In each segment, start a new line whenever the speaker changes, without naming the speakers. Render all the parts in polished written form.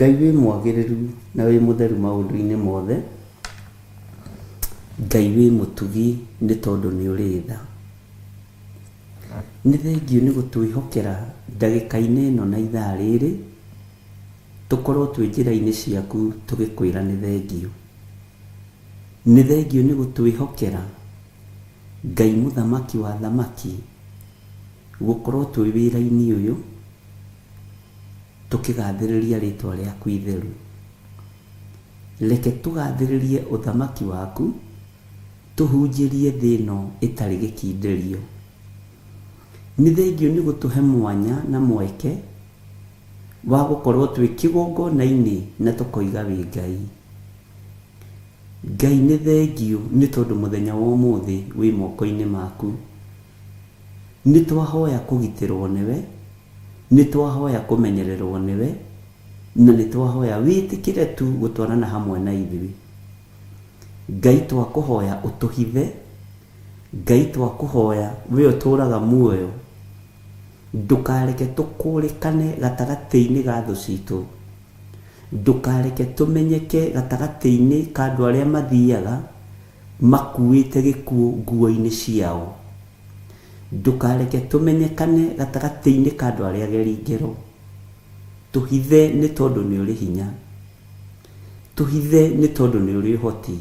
Ngai wĩ mwagĩrĩru na wĩ mũtheru maũndũ-inĩ mothe, Ngai wĩ mũtugi nĩ tondũ nĩ ũrĩ tha. Nĩ thengiũ nĩ gũtwĩhokera ndagĩka-inĩ ĩno na ithaa rĩrĩ, tũkorwo twĩ njĩra-inĩ ciaku tũgĩkwĩra nĩ thengiũ. Nĩ thengiũ nĩ gũtwĩhokera Ngai mũthamaki wa athamaki gũkorwo twĩ wĩra-inĩ ũyũ tũkĩgathĩrĩria rĩtwa rĩaku itheru. Reke tũgathĩrĩrie ũthamaki waku tũhunjĩrie thĩ ĩno ĩtarĩ gĩkindĩrio. Nĩ thengiũ nĩ gũtũhe mwanya na mweke wa gũkorwo twĩ kĩgongona-inĩ na tũkoiga wĩ Ngai. Ngai nĩ thengiũ nĩ tondũ mũthenya wa ũmũthĩ wĩ moko-inĩ maku. Nĩ twahoya kũgitĩrwo nĩwe, nĩ twahoya kũmenyererwo nĩwe, na nĩ twahoya wĩtĩkĩre tu gũtwarana hamwe na ithuĩ. Ngai twakũhoya ũtũhithe, Ngai twakũhoya we ũtũraga muoyo, ndũkareke tũkũrĩkane gatagatĩ-inĩ ga thũ citũ. Ndũkareke tũmenyeke gatagatĩ-inĩ ka andũ arĩa mathiaga makuĩte gĩkuũ nguo-inĩ ciao. Ndũkareke tũmenyekane gatagatĩ-inĩ ka andũ arĩa ageri ngero. Tũhithe nĩ tondũ nĩ ũrĩ hinya. Tũhithe nĩ tondũ nĩ ũrĩ ũhoti.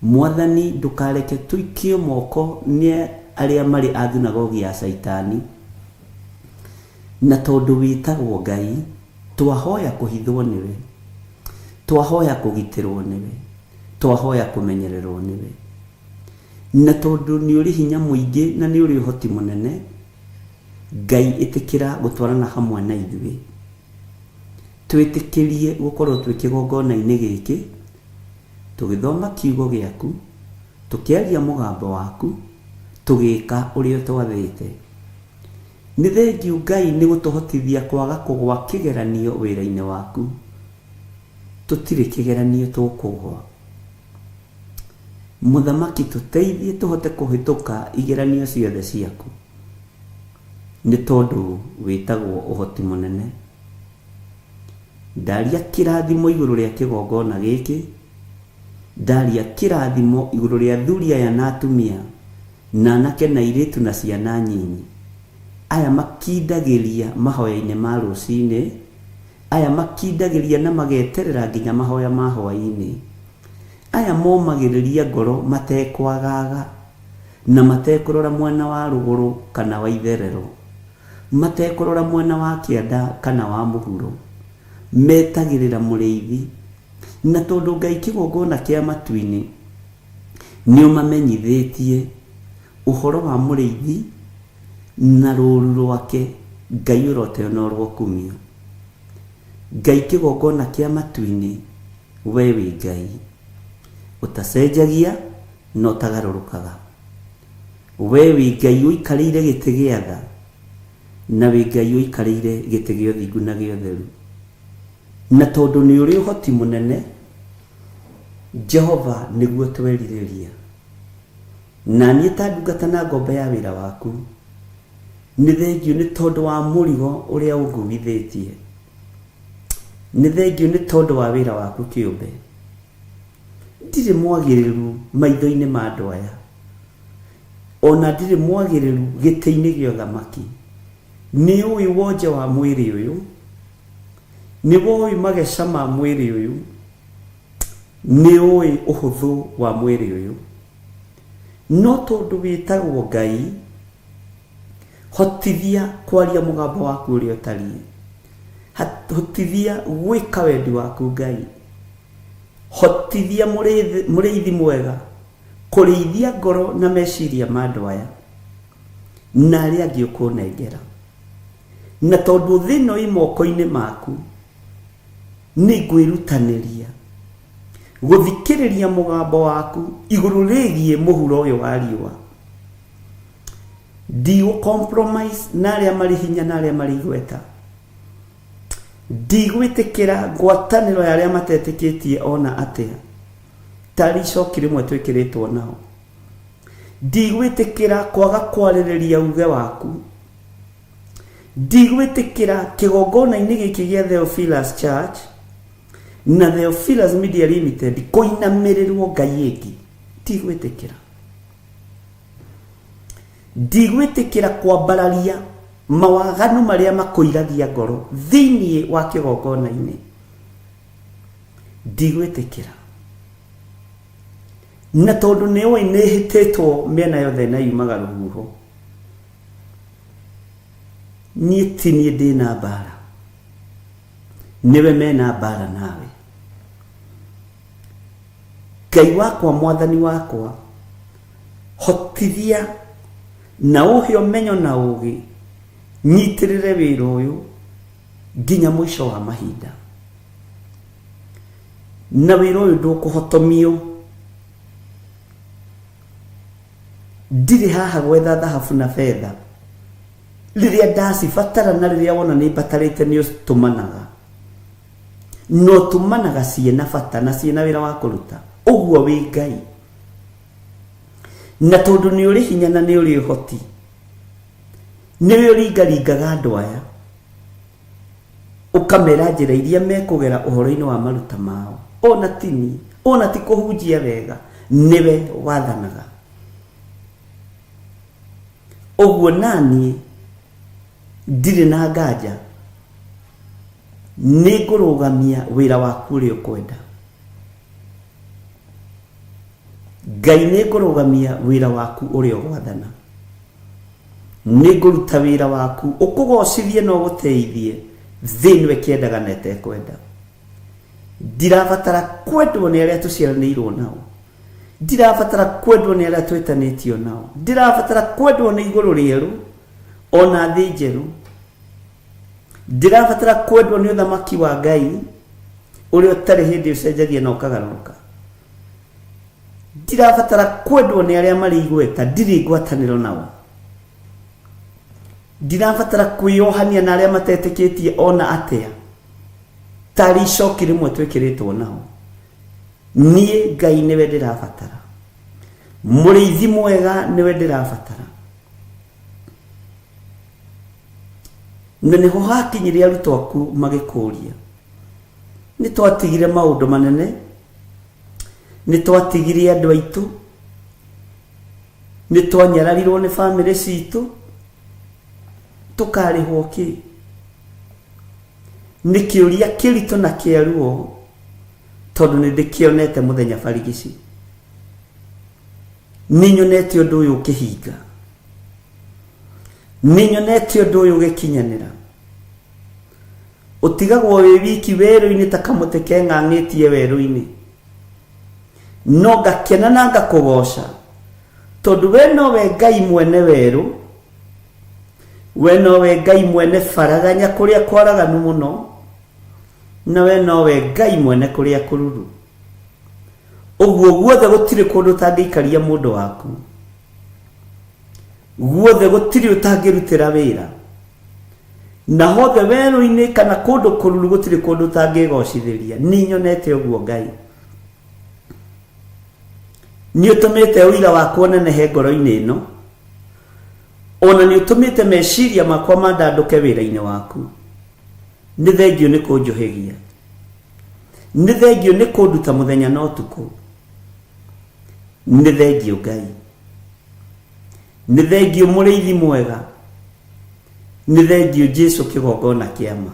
Mwathani ndũkareke tũikio moko nĩ arĩa marĩ a thunagogi ya Caitani. Na tondũ wĩtagwo Ngai, twahoya kũhithwo nĩwe, twahoya kũgitĩrwo nĩwe, twahoya kũmenyererwo nĩwe. Na tondũ nĩ ũrĩ hinya mũingĩ na nĩ ũrĩ ũhoti mũnene, Ngai ĩtĩkĩra gũtwarana hamwe na ithuĩ. Twĩtĩkĩrie gũkorwo twĩ kĩgongona-inĩ gĩkĩ, tũgĩthoma kiugo gĩaku, tũkĩaria mũgambo waku, tũgĩka ũrĩa ũtwathĩte. Nĩ thengiũ Ngai nĩ gũtũhotithia kwaga kũgwa kĩgeranio wĩra-inĩ waku. Tũtirĩ kĩgeranio tũkũgwa. Mũthamaki tũteithie tũhote kũhĩtũka igeranio ciothe ciaku. Nĩ tondũ wĩtagwo ũhoti mũnene. Ndaria kĩrathimo igũrũ rĩa kĩgongona gĩkĩ, ndaria kĩrathimo igũrũ rĩa athuri aya na atumia, na anake na airĩtu na ciana nyinyi, aya makindagĩria mahoya-inĩ ma rũcinĩ, aya makindagĩria na mageterera nginya mahoya ma hwaĩ-inĩ, aya momagĩrĩria ngoro matekwagaga na matekũrora mwena wa rũgũrũ kana wa itherero, matekũrora mwena wa kĩanda kana wa mũhuro, metagĩrĩra mũrĩithi. Na tondũ Ngai kĩgongona kĩa matu-inĩ nĩ ũmamenyithĩtie ũhoro wa mũrĩithi na rũũru rwake, Ngai ũroteo na ũrokumio. Ngai kĩgongona kĩa matu-inĩ, we wĩ Ngai ũtacenjagia na ũtagarũrũkaga. We wĩ Ngai ũikarĩire gĩtĩ gĩa tha, na wĩ Ngai ũikarĩire gĩtĩ gĩa ũthingu na gĩa ũtheru. Na tondũ nĩ ũrĩ ũhoti mũnene, Jehova nĩguo twerirĩria. Na niĩ ta ndungata na ngombo ya wĩra waku, nĩ thengiũ nĩ tondũ wa mũrigo ũrĩa ũnguithĩtie. Nĩ thengiũ nĩ tondũ wa wĩra waku kĩũmbe. Ndirĩ mwagĩrĩru maitho-inĩ ma andũ aya, o na ndirĩ mwagĩrĩru gĩtĩ-inĩ gĩa ũthamaki. Nĩ ũĩ wonje wa mwĩrĩ ũyũ, nĩ woĩ mageca ma mwĩrĩ ũyũ, nĩ ũĩ ũhũthũ wa mwĩrĩ ũyũ. No tondũ wĩtagwo Ngai, hotithia kwaria mũgambo waku ũrĩa ũtariĩ. Hotithia gwĩka wendi waku Ngai. Hotithia mũrĩithi mwega kũrĩithia ngoro na meciria ma andũ aya na arĩa angĩ ũkũnengera. Na tondũ thĩ ĩno ĩ moko-inĩ maku, nĩ ngwĩrutanĩria gũthikĩrĩria mũgambo waku igũrũ rĩgiĩ mũhuro ũyũ wa riũa. Ndigũ compromise na arĩa marĩ hinya na arĩa marĩ igweta. Ndigwĩtĩkĩra ngwatanĩro ya arĩa matetĩkĩtie ona atĩa, tarĩ icoki rĩmwe twĩkĩrĩtwo nao. Ndigwĩtĩkĩra kwaga kwarĩrĩria uge waku. Ndigwĩtĩkĩra kĩgongona-inĩ gĩkĩ gĩa Theophilus Church na Theophilus Media Limited kũinamĩrĩrwo ngai ĩngĩ. Ndigwĩtĩkĩra. Ndigwĩtĩkĩra kwambararia mawaganu marĩa makũiragia ngoro thĩinĩ wa kĩgongona-inĩ. Ndigwĩtĩkĩra. Na tondũ nĩ ũĩ nĩ hĩtĩtwo mĩena yothe na yumaga rũhuho, niĩ ti niĩ ndĩna mbara, nĩwe mena mbara nawe. Ngai wakwa, mwathani wakwa, hotithia na ũhe ũmenyo na ũgĩ, nyitĩrĩre wĩra ũyũ nginya mũico wa mahinda. Na wĩra ũyũ ndũkũhotomio. Ndirĩ haha gwetha thahabu na betha. Rĩrĩa ndacibatara na rĩrĩa wona nĩ mbatarĩte nĩ ũtũmanaga. Na ũtũmanaga ciĩna bata na ciĩna wĩra wa kũruta. Ũguo wĩ Ngai. Na tondũ nĩ ũrĩ hinya na nĩ ũrĩ ũhoti, nĩwe ũringaringaga andũ aya, ũkamera njĩra iria mekũgera ũhoro-inĩ wa maruta mao. Ona ti niĩ, ona ti kũhunjia wega, nĩwe wathanaga. Ũguo naniĩ ndirĩ na nganja, nĩ ngũrũgamia wĩra waku ũrĩa ũkwenda. Ngai nĩ ngũrũgamia wĩra waku ũrĩa ũgwathana. Nĩ ngũruta wĩra waku ũkũgocithie na ũgũteithie thĩ ĩno ĩkĩendaga na ĩtekwenda. Ndirabatara kwendwo nĩ arĩa tũciaranĩirwo nao. Ndirabatara kwendwo nĩ arĩa twĩtanĩtio nao. Ndirabatara kwendwo nĩ igũrũ rĩerũ ona thĩ njerũ. Ndirabatara kwendwo nĩ ũthamaki wa Ngai ũrĩa ũtarĩ hĩndĩ ũcenjagia na ũkagarũrũka. Ndirabatara kwendwo nĩ arĩa marĩ igweta, ndirĩ ngwatanĩro nao. Ndirabatara kwĩyohania na arĩa matetĩkĩtie ona atĩa, tarĩ icoki rĩmwe twĩkĩrĩtwo nao. Niĩ Ngai nĩwe ndĩrabatara, mũrĩithi mwega nĩwe ndĩrabatara. Na nĩho hakinyire arutwo aku magĩkũria, nĩ twatigire maũndũ manene, nĩ twatigire andũ aitũ, nĩ twanyararirwo nĩ bamĩrĩ citũ, tũkarĩhwo kĩ? Nĩ kĩũria kĩritũ na kĩa ruo, tondũ nĩ ndĩkĩonete mũthenya barigici. Nĩ nyonete ũndũ ũyũ ũkĩhinga. Nĩ nyonete ũndũ ũyũ ũgĩkinyanĩra. Ũtigagwo wĩ wiki werũ-inĩ ta kamũtĩ keng'ang'ĩtie werũ-inĩ. No ngakena na ngakũgoca, tondũ we nowe Ngai mwene werũ, we nowe Ngai mwene baraganya kũrĩa kwaraganu mũno, na we nowe Ngai mwene kũrĩa kũruru. Ũguo guothe gũtirĩ kũndũ ũtangĩikaria mũndũ waku. Guothe gũtirĩ ũtangĩrutĩra wĩra. Na hothe werũ-inĩ kana kũndũ kũruru gũtirĩ kũndũ ũtangĩgocithĩria. Nĩ nyonete ũguo Ngai. Nĩ ũtũmĩte ũira wakwa ũnenehe ngoro-inĩ ĩno. Ona nĩ ũtũmĩte meciria makwa mandandũke wĩra-inĩ waku. Nĩ thengiũ nĩ kũnjũhĩgia. Nĩ thengiũ nĩ kũnduta mũthenya na ũtukũ. Nĩ thengiũ Ngai. Nĩ thengiũ mũrĩithi mwega. Nĩ thengiũ Jesu kĩgongona kĩa ma.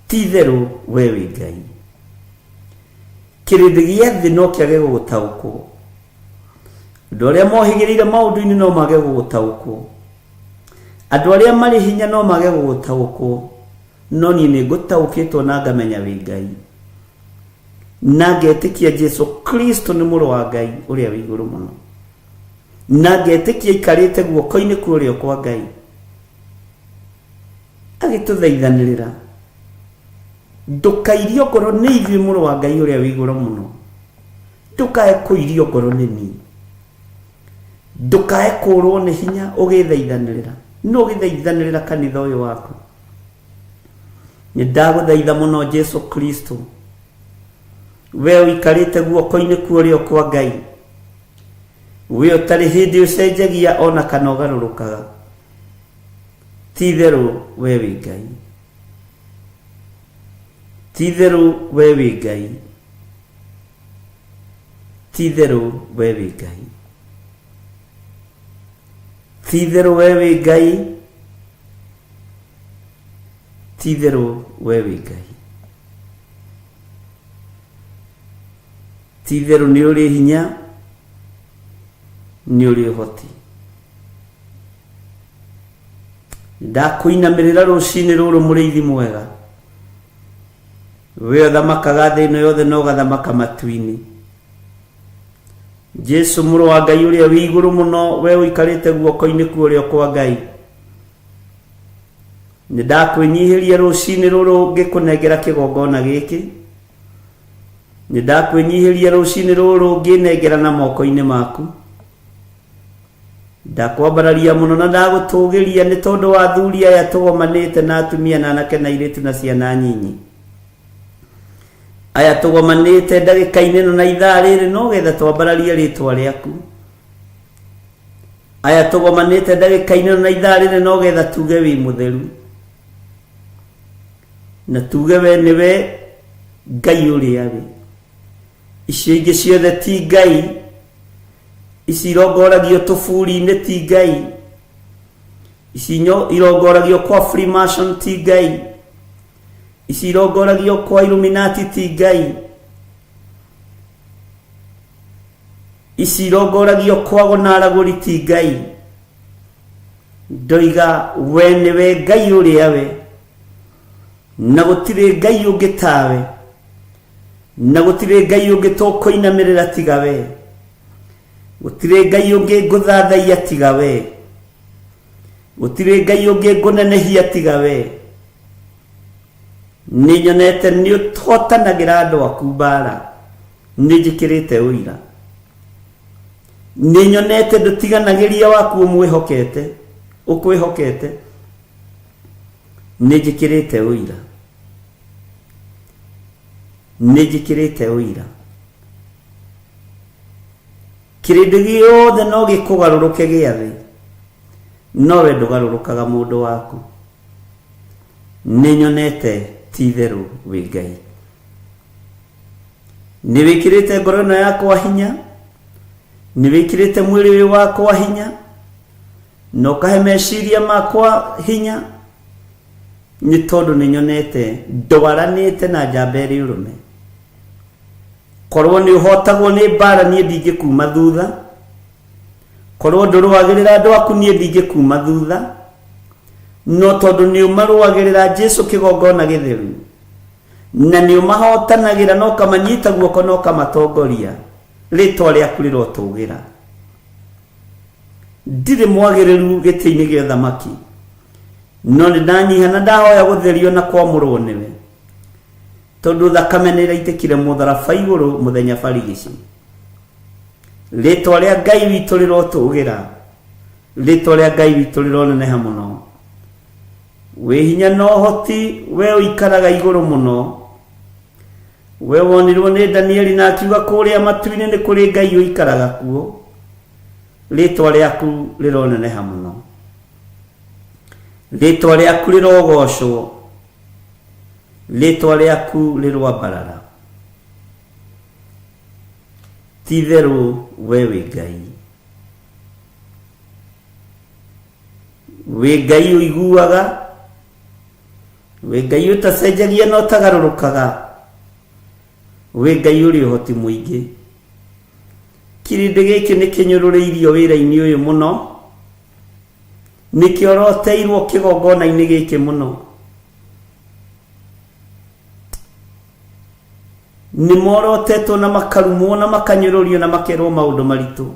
Ti itherũ we wĩ Ngai. Kĩrĩndĩ gĩa thĩ no kĩage gũgũtaũkwo. Andũ arĩa mohĩgĩrĩire maũndũ-inĩ no mage gũgũtaũkwo. Andũ arĩa marĩ hinya no mage gũgũtaũkwo. No niĩ nĩ ngũtaũkĩtwo na ngamenya wĩ Ngai. Na ngetĩkia Jesu Kristo nĩ mũrũ wa Ngai ũrĩa wĩ igũrũ mũno. Na ngetĩkia aikarĩte guoko-inĩ kwa ũrĩo kwa Ngai. Agĩtũthaithanĩrĩra. Ndũkairio ngoro nĩ ithuĩ mũrũ wa Ngai ũrĩa wĩ igũrũ mũno. Ndũkae kũirio ngoro nĩ niĩ. Ndũkae kũrwo nĩ hinya ũgĩthaithanĩrĩra. Nũ ũgĩthaithanĩrĩra kanitha ũyũ waku? Nĩ ndagũthaitha mũno Jesu Kristo. We ũikarĩte guoko-inĩ kwa ũrĩo kwa Ngai. We ũtarĩ hĩndĩ ũcenjagia ona kana ũgarũrũkaga. Ti itherũ we wĩ Ngai. Ti itherũ we wĩ Ngai. Ti itherũ we wĩ Ngai. Ti itherũ we wĩ Ngai. Ti itherũ we wĩ Ngai. Ti itherũ nĩ ũrĩ hinya, nĩ ũrĩ ũhoti. Ndakũinamĩrĩra rũcinĩ rũrũ mũrĩithi mwega. We ũthamakaga thĩ ĩno yothe na ũgathamaka matu-inĩ. Jesu mũrũ wa Ngai ũrĩa wĩ igũrũ mũno, we ũikarĩte guoko-inĩ kwa ũrĩo kwa Ngai. Nĩ ndakwĩnyihĩria rũcinĩ rũrũ ngĩkũnengera kĩgongona gĩkĩ. Nĩ ndakwĩnyihĩria rũcinĩ rũrũ ngĩnengerana moko-inĩ maku. Ndakwambararia mũno na ndagũtũgĩria nĩ tondũ wa athuri aya tũgomanĩte na atumia na anake na airĩtu na ciana nyinyi. Aya tũgomanĩte ndagĩka-inĩ ĩno na ithaa rĩrĩ no getha twambararie rĩtwa rĩaku. Aya tũgomanĩte ndagĩka-inĩ ĩno na ithaa rĩrĩ no getha tuge wĩ mũtheru. Na tuge we nĩwe Ngai ũrĩa wĩ. Icio ingĩ ciothe ti Ngai. Ici irongoragio tũburi-inĩ ti Ngai. Ici irongoragio kwa Freemason ti Ngai. Ici irongoragio kwa Illuminati ti Ngai. Ici irongoragio kwa aragũri ti Ngai. Ndoiga we nĩwe Ngai ũrĩa we, na gũtirĩ Ngai ũngĩ tawe, na gũtirĩ Ngai ũngĩ tũkũinamĩrĩra tiga we, gũtirĩ Ngai ũngĩ ngũthathaiya tiga we, gũtirĩ Ngai ũngĩ ngũnenehia tiga we. Nĩ nyonete nĩ ũhotanagĩra andũ aku mbara, nĩ njĩkĩrĩte ũira. Nĩ nyonete ndũtiganagĩria waku ũmwĩhokete, ũkwĩhokete. Nĩ njĩkĩrĩte ũira. Nĩ njĩkĩrĩte ũira. Kĩrĩndĩ gĩothe no gĩkũgarũrũke gĩa thĩ, no we ndũgarũrũkaga mũndũ waku. Nĩ nyonete ti itherũ wĩ Ngai. Nĩ wĩkĩrĩte ngoro ĩno yakwa hinya, nĩ wĩkĩrĩte mwĩrĩ ũyũ wakwa hinya, na ũkahe meciria makwa hinya, nĩ tondũ nĩ nyonete ndwaranĩte na njamba ĩrĩ ũrũme. Korwo nĩ ũhotagwo nĩ mbara niĩ ndingĩkuma thutha, korwo ndũrũagĩrĩra andũ aku niĩ ndingĩkuma thutha, no tondũ nĩ ũmarũagĩrĩra Jesu kĩgongona gĩtheru, na nĩ ũmahotanagĩra na ũkamanyita guoko na ũkamatongoria, rĩtwa rĩaku rĩrotũgĩra. Ndirĩ mwagĩrĩru gĩtĩ-inĩ gĩa ũthamaki, no nĩ ndanyiha na ndahoya gũtherio na kwamũrwo nĩwe, tondũ thakame nĩ ĩraitĩkire mũtharaba igũrũ mũthenya barigici. Rĩtwa rĩa Ngai witũ rĩrotũgĩra, rĩtwa rĩa Ngai witũ rĩroneneha mũno. Wĩ hinya na ũhoti, we ũikaraga igũrũ mũno. We wonirwo nĩ Danieli na akiuga kũrĩa matu-inĩ nĩ kũrĩ Ngai ũikaraga kuo. Rĩtwa rĩaku rĩroneneha mũno. Rĩtwa rĩaku rĩrogocwo. Rĩtwa rĩaku rĩroambarara. Ti itherũ we wĩ Ngai. Wĩ Ngai ũiguaga, wĩ Ngai ũtacenjagia na ũtagarũrũkaga, wĩ Ngai ũrĩ ũhoti mũingĩ. Kĩrĩndĩ gĩkĩ nĩ kĩnyũrũrĩirio wĩra-inĩ ũyũ mũno, nĩ kĩoroteirwo kĩgongona-inĩ gĩkĩ mũno. Nĩ morotetwo na makarumwo na makanyũrũrio na makerwo maũndũ maritũ.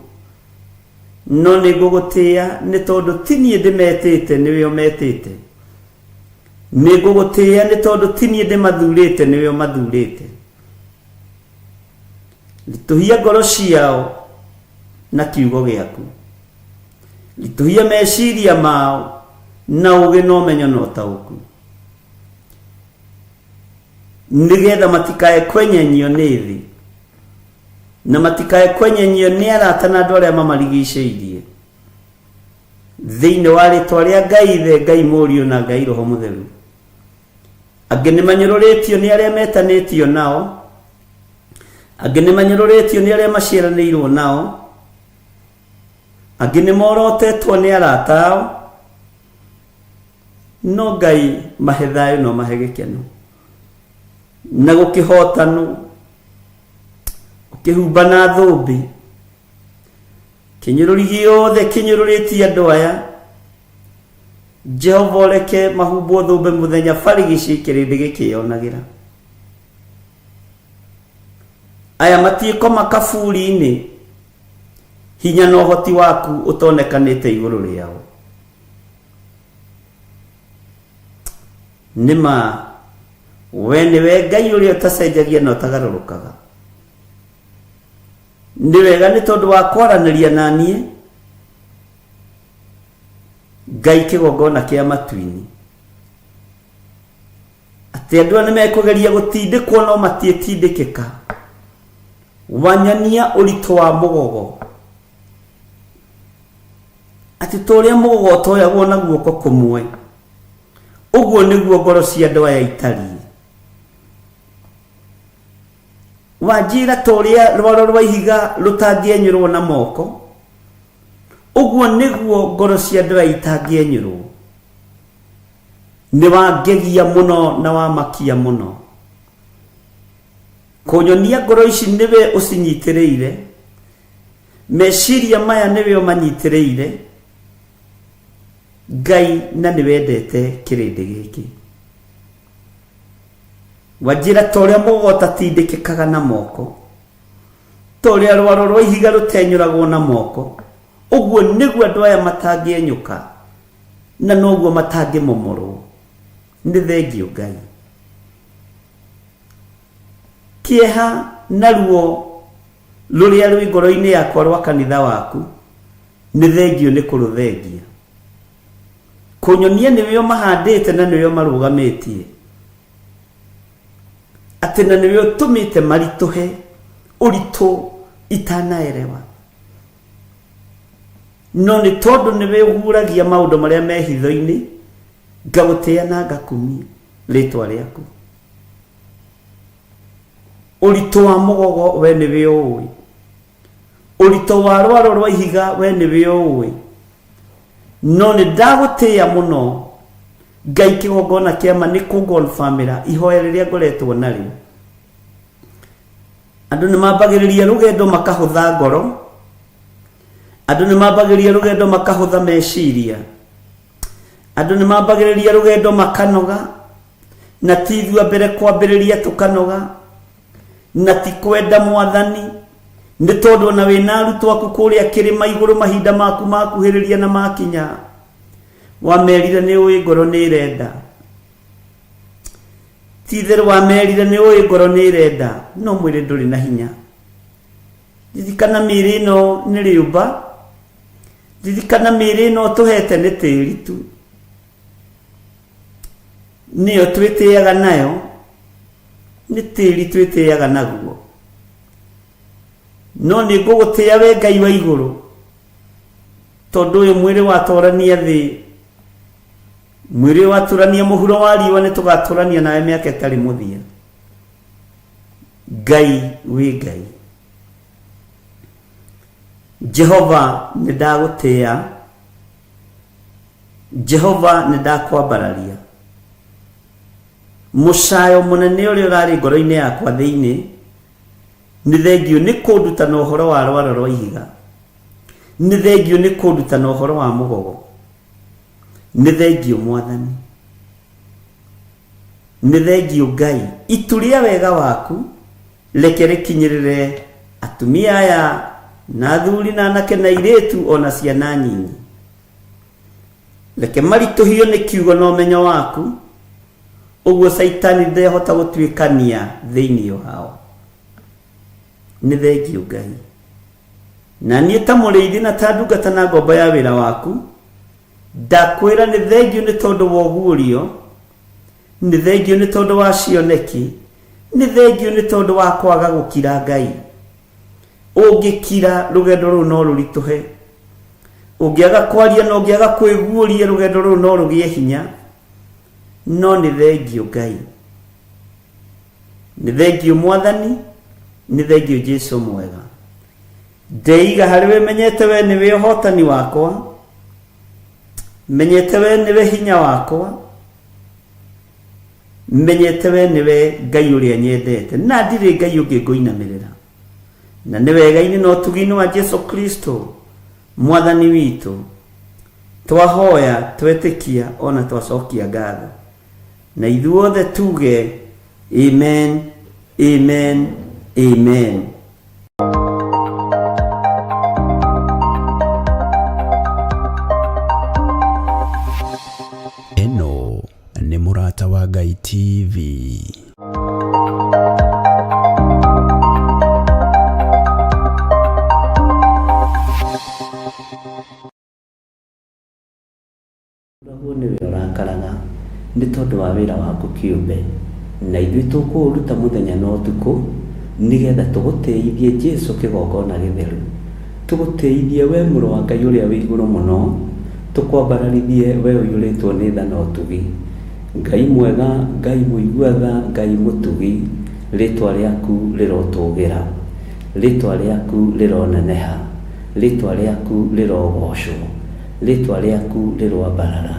No nĩ ngũgũtĩĩa nĩ tondũ ti niĩ ndĩmetĩte, nĩwe ũmetĩte. Nĩ ngũgũtĩĩa nĩ tondũ ti niĩ ndĩmathurĩte, nĩwe ũmathurĩte. Ritũhia ngoro ciao na kiugo gĩaku. Ritũhia meciria mao na ũũgĩ na ũmenyo na ũtaũku. Nĩgetha matikae kwenyenyio nĩ thĩ, na matikae kwenyenyio nĩ arata na andũ arĩa mamarigicĩirie. Thĩinĩ wa rĩtwa rĩa Ngai Ithe, Ngai Mũriũ na Ngai Roho Mũtheru. Angĩ nĩ manyũrũrĩtio nĩ arĩa metanĩtio nao, angĩ nĩ manyũrũrĩtio nĩ arĩa maciaranĩirwo nao, angĩ nĩ morotetwo nĩ arata ao, no Ngai mahe thayũ no mahe gĩkeno na gũkĩhotanwo ũkĩhumba na thũmbĩ. Kĩnyũrũri gĩothe kĩnyũrũrĩtie andũ aya, Jehova ũreke mahumbwo thũmbĩ mũthenya barigici kĩrĩndĩ gĩkĩyonagĩra. Aya matiĩkoma kaburi-inĩ, hinya na ũhoti waku ũtonekanĩte igũrũ rĩao. Nĩ ma we nĩwe Ngai ũrĩa ũtacenjagia na ũtagarũrũkaga. Nĩ wega nĩ tondũ wa kwaranĩria na niĩ, Ngai kĩgongona kĩa matu-inĩ, atĩ andũ aya nĩ mekũgeria gũtindĩkwo no matiĩtindĩkĩka. Wanyonia ũritũ wa mũgogo, atĩ ta ũrĩa mũgogo ũtoyagwo na guoko kũmwe, ũguo nĩguo ngoro cia andũ aya itariĩ. Wanjĩra ta ũrĩa rwaro rwa ihiga rũtangĩenyũrwo na moko, ũguo nĩguo ngoro cia andũ aya itangĩenyũrwo. Nĩ wangegia mũno na wamakia mũno. Kũnyonia ngoro ici nĩwe ũcinyitĩrĩire, meciria maya nĩwe ũmanyitĩrĩire, Ngai, na nĩwendete kĩrĩndĩ gĩkĩ. Wanjĩra ta ũrĩa mũgogo ũtatindĩkĩkaga na moko, ta ũrĩa rwaro rwa ihiga rũtenyũragwo na moko, ũguo nĩguo andũ aya matangĩenyũka, na noguo matangĩmomorwo. Nĩ thengiũ Ngai. Kĩeha na ruo rũrĩa rwĩ ngoro-inĩ yakwa rwa kanitha waku, nĩ thengiũ nĩ kũrũthengia. Kũnyonia nĩwe ũmahandĩte na nĩwe ũmarũgamĩtie, atĩ na nĩwe ũtũmĩte maritũhe ũritũ itanaerewa, no nĩ tondũ nĩwe ũguũragia maũndũ marĩa me hitho-inĩ, ngagũtĩa na ngakumia rĩtwa rĩaku. Ũritũ wa mũgogo we nĩwe ũũĩ, ũritũ wa rwaro rwa ihiga we nĩwe ũũĩ, no nĩ ndagũtĩĩa mũno Ngai kĩgongona kĩa ma nĩ kũngonbamĩra ihoya rĩrĩa ngoretwo narĩo. Andũ nĩ mambagĩrĩria rũgendo makahũtha ngoro, andũ nĩ mambagĩrĩria rũgendo makahũtha meciria, andũ nĩ mambagĩrĩria rũgendo makanoga, na ti ithuĩ a mbere kwambĩrĩria tũkanoga, na ti kwenda Mwathani, nĩ tondũ ona wĩna arutwo aku kũrĩa kĩrĩma igũrũ mahinda maku makuhĩrĩria na makinya, wamerire nĩ ũĩ ngoro nĩ ĩrenda. Ti itherũ wamerire nĩ ũĩ ngoro nĩ ĩrenda, no mwĩrĩ ndũrĩ na hinya. Ririkana mĩĩrĩ ĩno nĩ rĩũmba, ririkana mĩĩrĩ ĩno ũtũhete nĩ tĩri tu, nĩyo twĩtĩaga nayo, nĩ tĩri twĩtĩaga naguo. No nĩ ngũgũtĩa we Ngai wa igũrũ, tondũ ũyũ mwĩrĩ watũrania thĩ, mwĩrĩ ũyũ watũrania mũhuro wa riũa, nĩ tũgatũrania nawe mĩaka ĩtarĩ mũthia. Ngai wĩ Ngai. Jehova nĩ ndagũtĩa, Jehova nĩ ndakwambararia. Mũcayo mũnene ũrĩa ũrarĩ ngoro-inĩ yakwa thĩinĩ, nĩ thengiũ nĩ kũnduta na ũhoro wa rwaro rwa ihiga, nĩ thengiũ nĩ kũnduta na ũhoro wa mũgogo, nĩ thengiũ Mwathani, nĩ thengiũ Ngai. Itu rĩa wega waku reke rĩkinyĩrĩre atumia aya na athuri na anake na airĩtu o na ciana nyinyi. Reke maritũhio nĩ kiugo na ũmenyo waku, ũguo Caitani ndehota gũtuĩkania thĩinĩ wao. Nĩ thengiũ Ngai. Na niĩ ta mũrĩithi na ta ndungata na ngombo ya wĩra waku, ndakwĩra nĩ thengiũ nĩ tondũ wa ũguũrio, nĩ thengiũ nĩ tondũ wa cioneki, nĩ thengiũ nĩ tondũ wa kwaga gũkira Ngai. Ũngĩkira rũgendo rũu no rũritũhe. Ũngĩaga kwaria na ũngĩaga kwĩguũria rũgendo rũrũ no rũgĩe hinya. No nĩ thengiũ Ngai, nĩ thengiũ Mwathani, nĩ thengiũ Jesu mwega. Ndeiga harĩ we menyete we nĩwe ũhotani wakwa, menyete we nĩwe hinya wakwa, menyete we nĩwe Ngai ũrĩa nyendete, na ndirĩ Ngai ũngĩ ngũinamĩrĩra. Na nĩ wega-inĩ na ũtugi-inĩ wa Jesu Kristo Mwathani witũ, twahoya, twetĩkia ona twacokia ngatho. Na ithuothe tuge amen, amen, amen.
Ĩno nĩ Mũrata wa Ngai TV.
Ũragwo nĩwe ũrakaraga nĩ tondũ wa wĩra waku kĩũmbe, na ithuĩ tũkũũruta mũthenya na ũtukũ, nĩgetha tũgũtĩithie Jesu kĩgongona gĩtheru, tũgũtĩithie we mũrũ wa Ngai ũrĩa wĩ igũrũ mũno, tũkwambararithie we ũiyũrĩtwo nĩ tha na ũtugi. Ngai mwega, Ngai mũigua tha, Ngai mũtugi, rĩtwa rĩaku rĩrotũgĩra, rĩtwa rĩaku rĩroneneha, rĩtwa rĩaku rĩrogocwo, rĩtwa rĩaku rĩroambarara.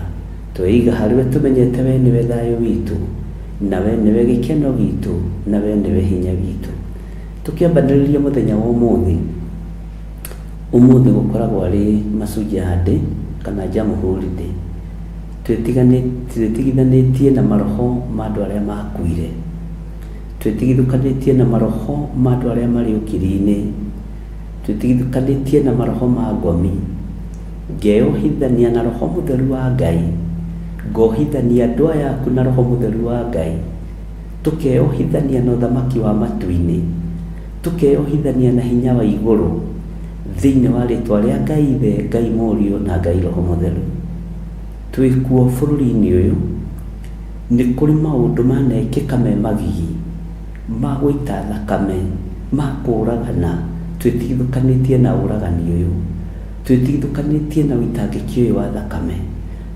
Tweiga harĩ we tũmenyete we nĩwe thayũ witũ, na we nĩwe gĩkeno gitũ, na we nĩwe hinya witũ. Tũkĩambanĩrĩria mũthenya wa ũmũthĩ, ũmũthĩ gũkoragwo arĩ Mashujaa Day kana Jamhuri Day. Twĩtigithanĩtie na maroho ma andũ arĩa makuire, twĩtigithũkanĩtie na maroho ma andũ arĩa marĩ ũkiri-inĩ, twĩtigithũkanĩtie na maroho ma ngomi, ngeyohithania na roho mũtheru wa Ngai, ngohithania andũ aya aku na roho mũtheru wa Ngai, tũkeyohithania na ũthamaki wa matu-inĩ, tũkeyohithania na hinya wa igũrũ, thĩinĩ wa rĩtwa rĩa Ngai Ithe, Ngai Mũriũ na Ngai Roho Mũtheru. Twĩkuo bũrũri-inĩ ũyũ, nĩ kũrĩ maũndũ manekĩka me magigi, ma gũita thakame, ma kũũragana, twĩtigithũkanĩtie na ũragani ũyũ, twĩtigithũkanĩtie na ũitangĩki ũyũ wa thakame,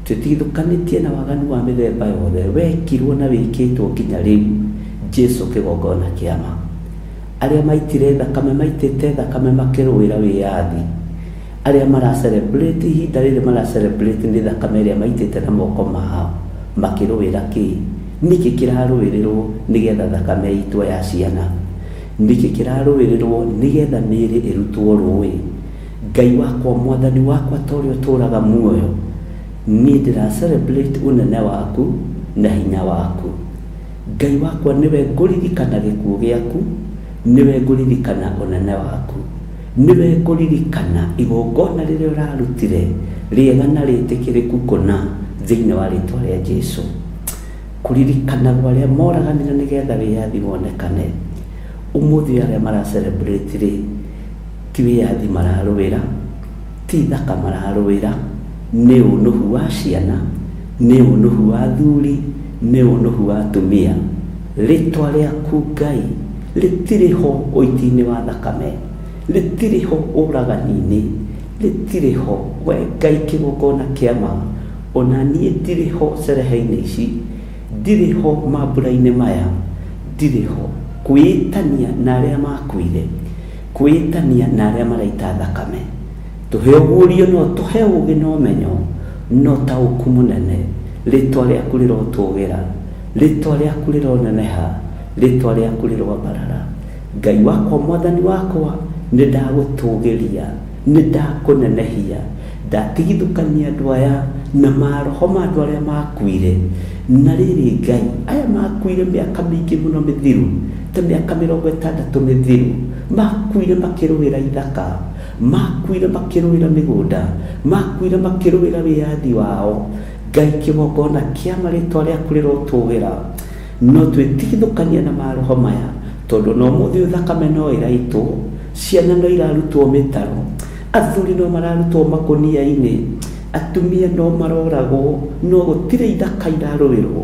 twĩtigithũkanĩtie na waganu wa mĩthemba yothe wekirwo na wĩkĩtwo nginya rĩu, Jesu kĩgongona kĩa ma. Arĩa maitire thakame maitĩte thakame makĩrũĩra wĩyathi, arĩa mara celebrate ihinda rĩrĩ mara celebrate nĩ thakame ĩrĩa maitĩte na moko mao makĩrũĩra kĩ? Nĩkĩ kĩrarũĩrĩrwo nĩgetha thakame ĩitwo ya ciana? Nĩkĩ kĩrarũĩrĩrwo nĩgetha mĩĩrĩ ĩrutwo rũĩ? Ngai wakwa, Mwathani wakwa, ta ũrĩa ũtũũraga muoyo, niĩ ndĩra celebrate ũnene waku na hinya waku. Ngai wakwa, nĩwe ngũririkana gĩkuũ gĩaku, nĩwe ngũririkana ũnene waku, nĩwe ngũririkana igongona rĩrĩa ũrarutire rĩega na rĩtĩkĩrĩku kũna thĩinĩ wa rĩtwa rĩa Jesu. Kũririkanagwo arĩa moraganire nĩgetha wĩyathi wonekane. Ũmũthĩ arĩa mara celebrate rĩ, ti wĩyathi mararũĩra, ti ithaka mararũĩra, nĩ ũnũhu wa ciana, nĩ ũnũhu wa athuri, nĩ ũnũhu wa atumia. Rĩtwa rĩaku Ngai rĩtirĩ ho ũiti-inĩ wa thakame, rĩtirĩ ho ũragani-inĩ, rĩtirĩ ho. We Ngai kĩgongona kĩa ma, ona niĩ ndirĩ ho cerehe-inĩ ici, ndirĩ ho mambura-inĩ maya, ndirĩ ho. Kwĩĩtania na arĩa makuire, kwĩĩtania na arĩa maraita thakame. Tũhe ũguũrio na ũtũhe ũũgĩ na ũmenyo na ũtaũku mũnene. Rĩtwa rĩaku rĩrotũgĩra, rĩtwa rĩaku rĩroneneha, rĩtwa rĩaku rĩroambarara. Ngai wakwa, Mwathani wakwa, nĩ ndagũtũgĩria, nĩ ndakũnenehia, ndatigithũkania andũ aya na maroho ma andũ arĩa makuire. Na rĩrĩ Ngai, aya makuire mĩaka mĩingĩ mũno mĩthiru, ta mĩaka 60 mĩthiru, makuire makĩrũĩra ithaka, makuire makĩrũĩra mĩgũnda, makuire makĩrũĩra wĩyathi wao. Ngai kĩgongona kĩa marĩtwa rĩaku rĩrotũgĩra, no twĩtigithũkania na maroho maya, tondũ no mũthĩ ũyũ thakame no ĩraitwo, ciana no irarutwo mĩtaro, athuri no mararutwo makũnia-inĩ, atumia no maroragwo, no gũtirĩ ithaka irarũĩrwo,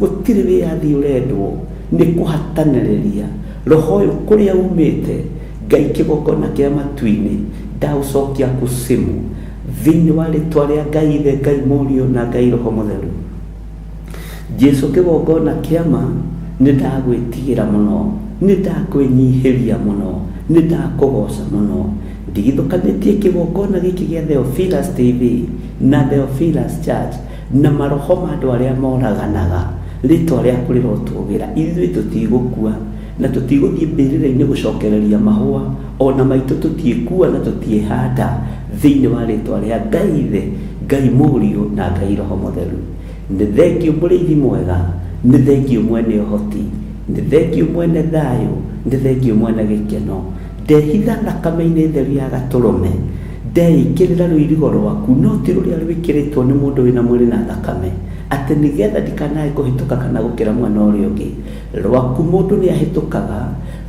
gũtirĩ wĩyathi ũrendwo, nĩ kũhatanĩrĩria roho ũyũ kũrĩa umĩte. Ngai kĩgongona kĩa matu-inĩ, ndaũcokia kusimu. Thĩinĩ wa rĩtwa rĩa Ngai Ithe, Ngai Mũriũ na Ngai Roho Mũtheru. Jesu kĩgongona kĩa ma, nĩ ndagwĩtigĩra mũno, nĩ ndakwĩnyihĩria mũno, nĩ ndakũgoca mũno. Ndigithũkanĩtie kĩgongona gĩkĩ gĩa Theophilus TV na Theophilus Church na maroho ma andũ arĩa moraganaga. Rĩtwa rĩaku rĩrotũgĩra. Ithuĩ tũtigũkua na tũtigũthiĩ mbĩrĩra-inĩ gũcokereria mahũa, ona maitũ tũtiĩkua na tũtiĩhanda, thĩinĩ wa rĩtwa rĩa Ngai Ithe, Ngai Mũriũ na Ngai Roho Mũtheru. Nĩ thengiũ mũrĩithi mwega, nĩ thengiũ mwene ũhoti, nĩ thengiũ mwene thayũ, nĩ thengiũ mwene gĩkeno. Ndehitha thakame-inĩ theru ya Gatũrũme, ndeĩkĩrĩra rũirigo rwaku, no ti rũrĩa rwĩkĩrĩtwo nĩ mũndũ wĩna mwĩrĩ na thakame, atĩ nĩ getha ndikanae kũhĩtũka kana gũkĩra mwena ũrĩa ũngĩ. Rwaku mũndũ nĩahĩtũkaga,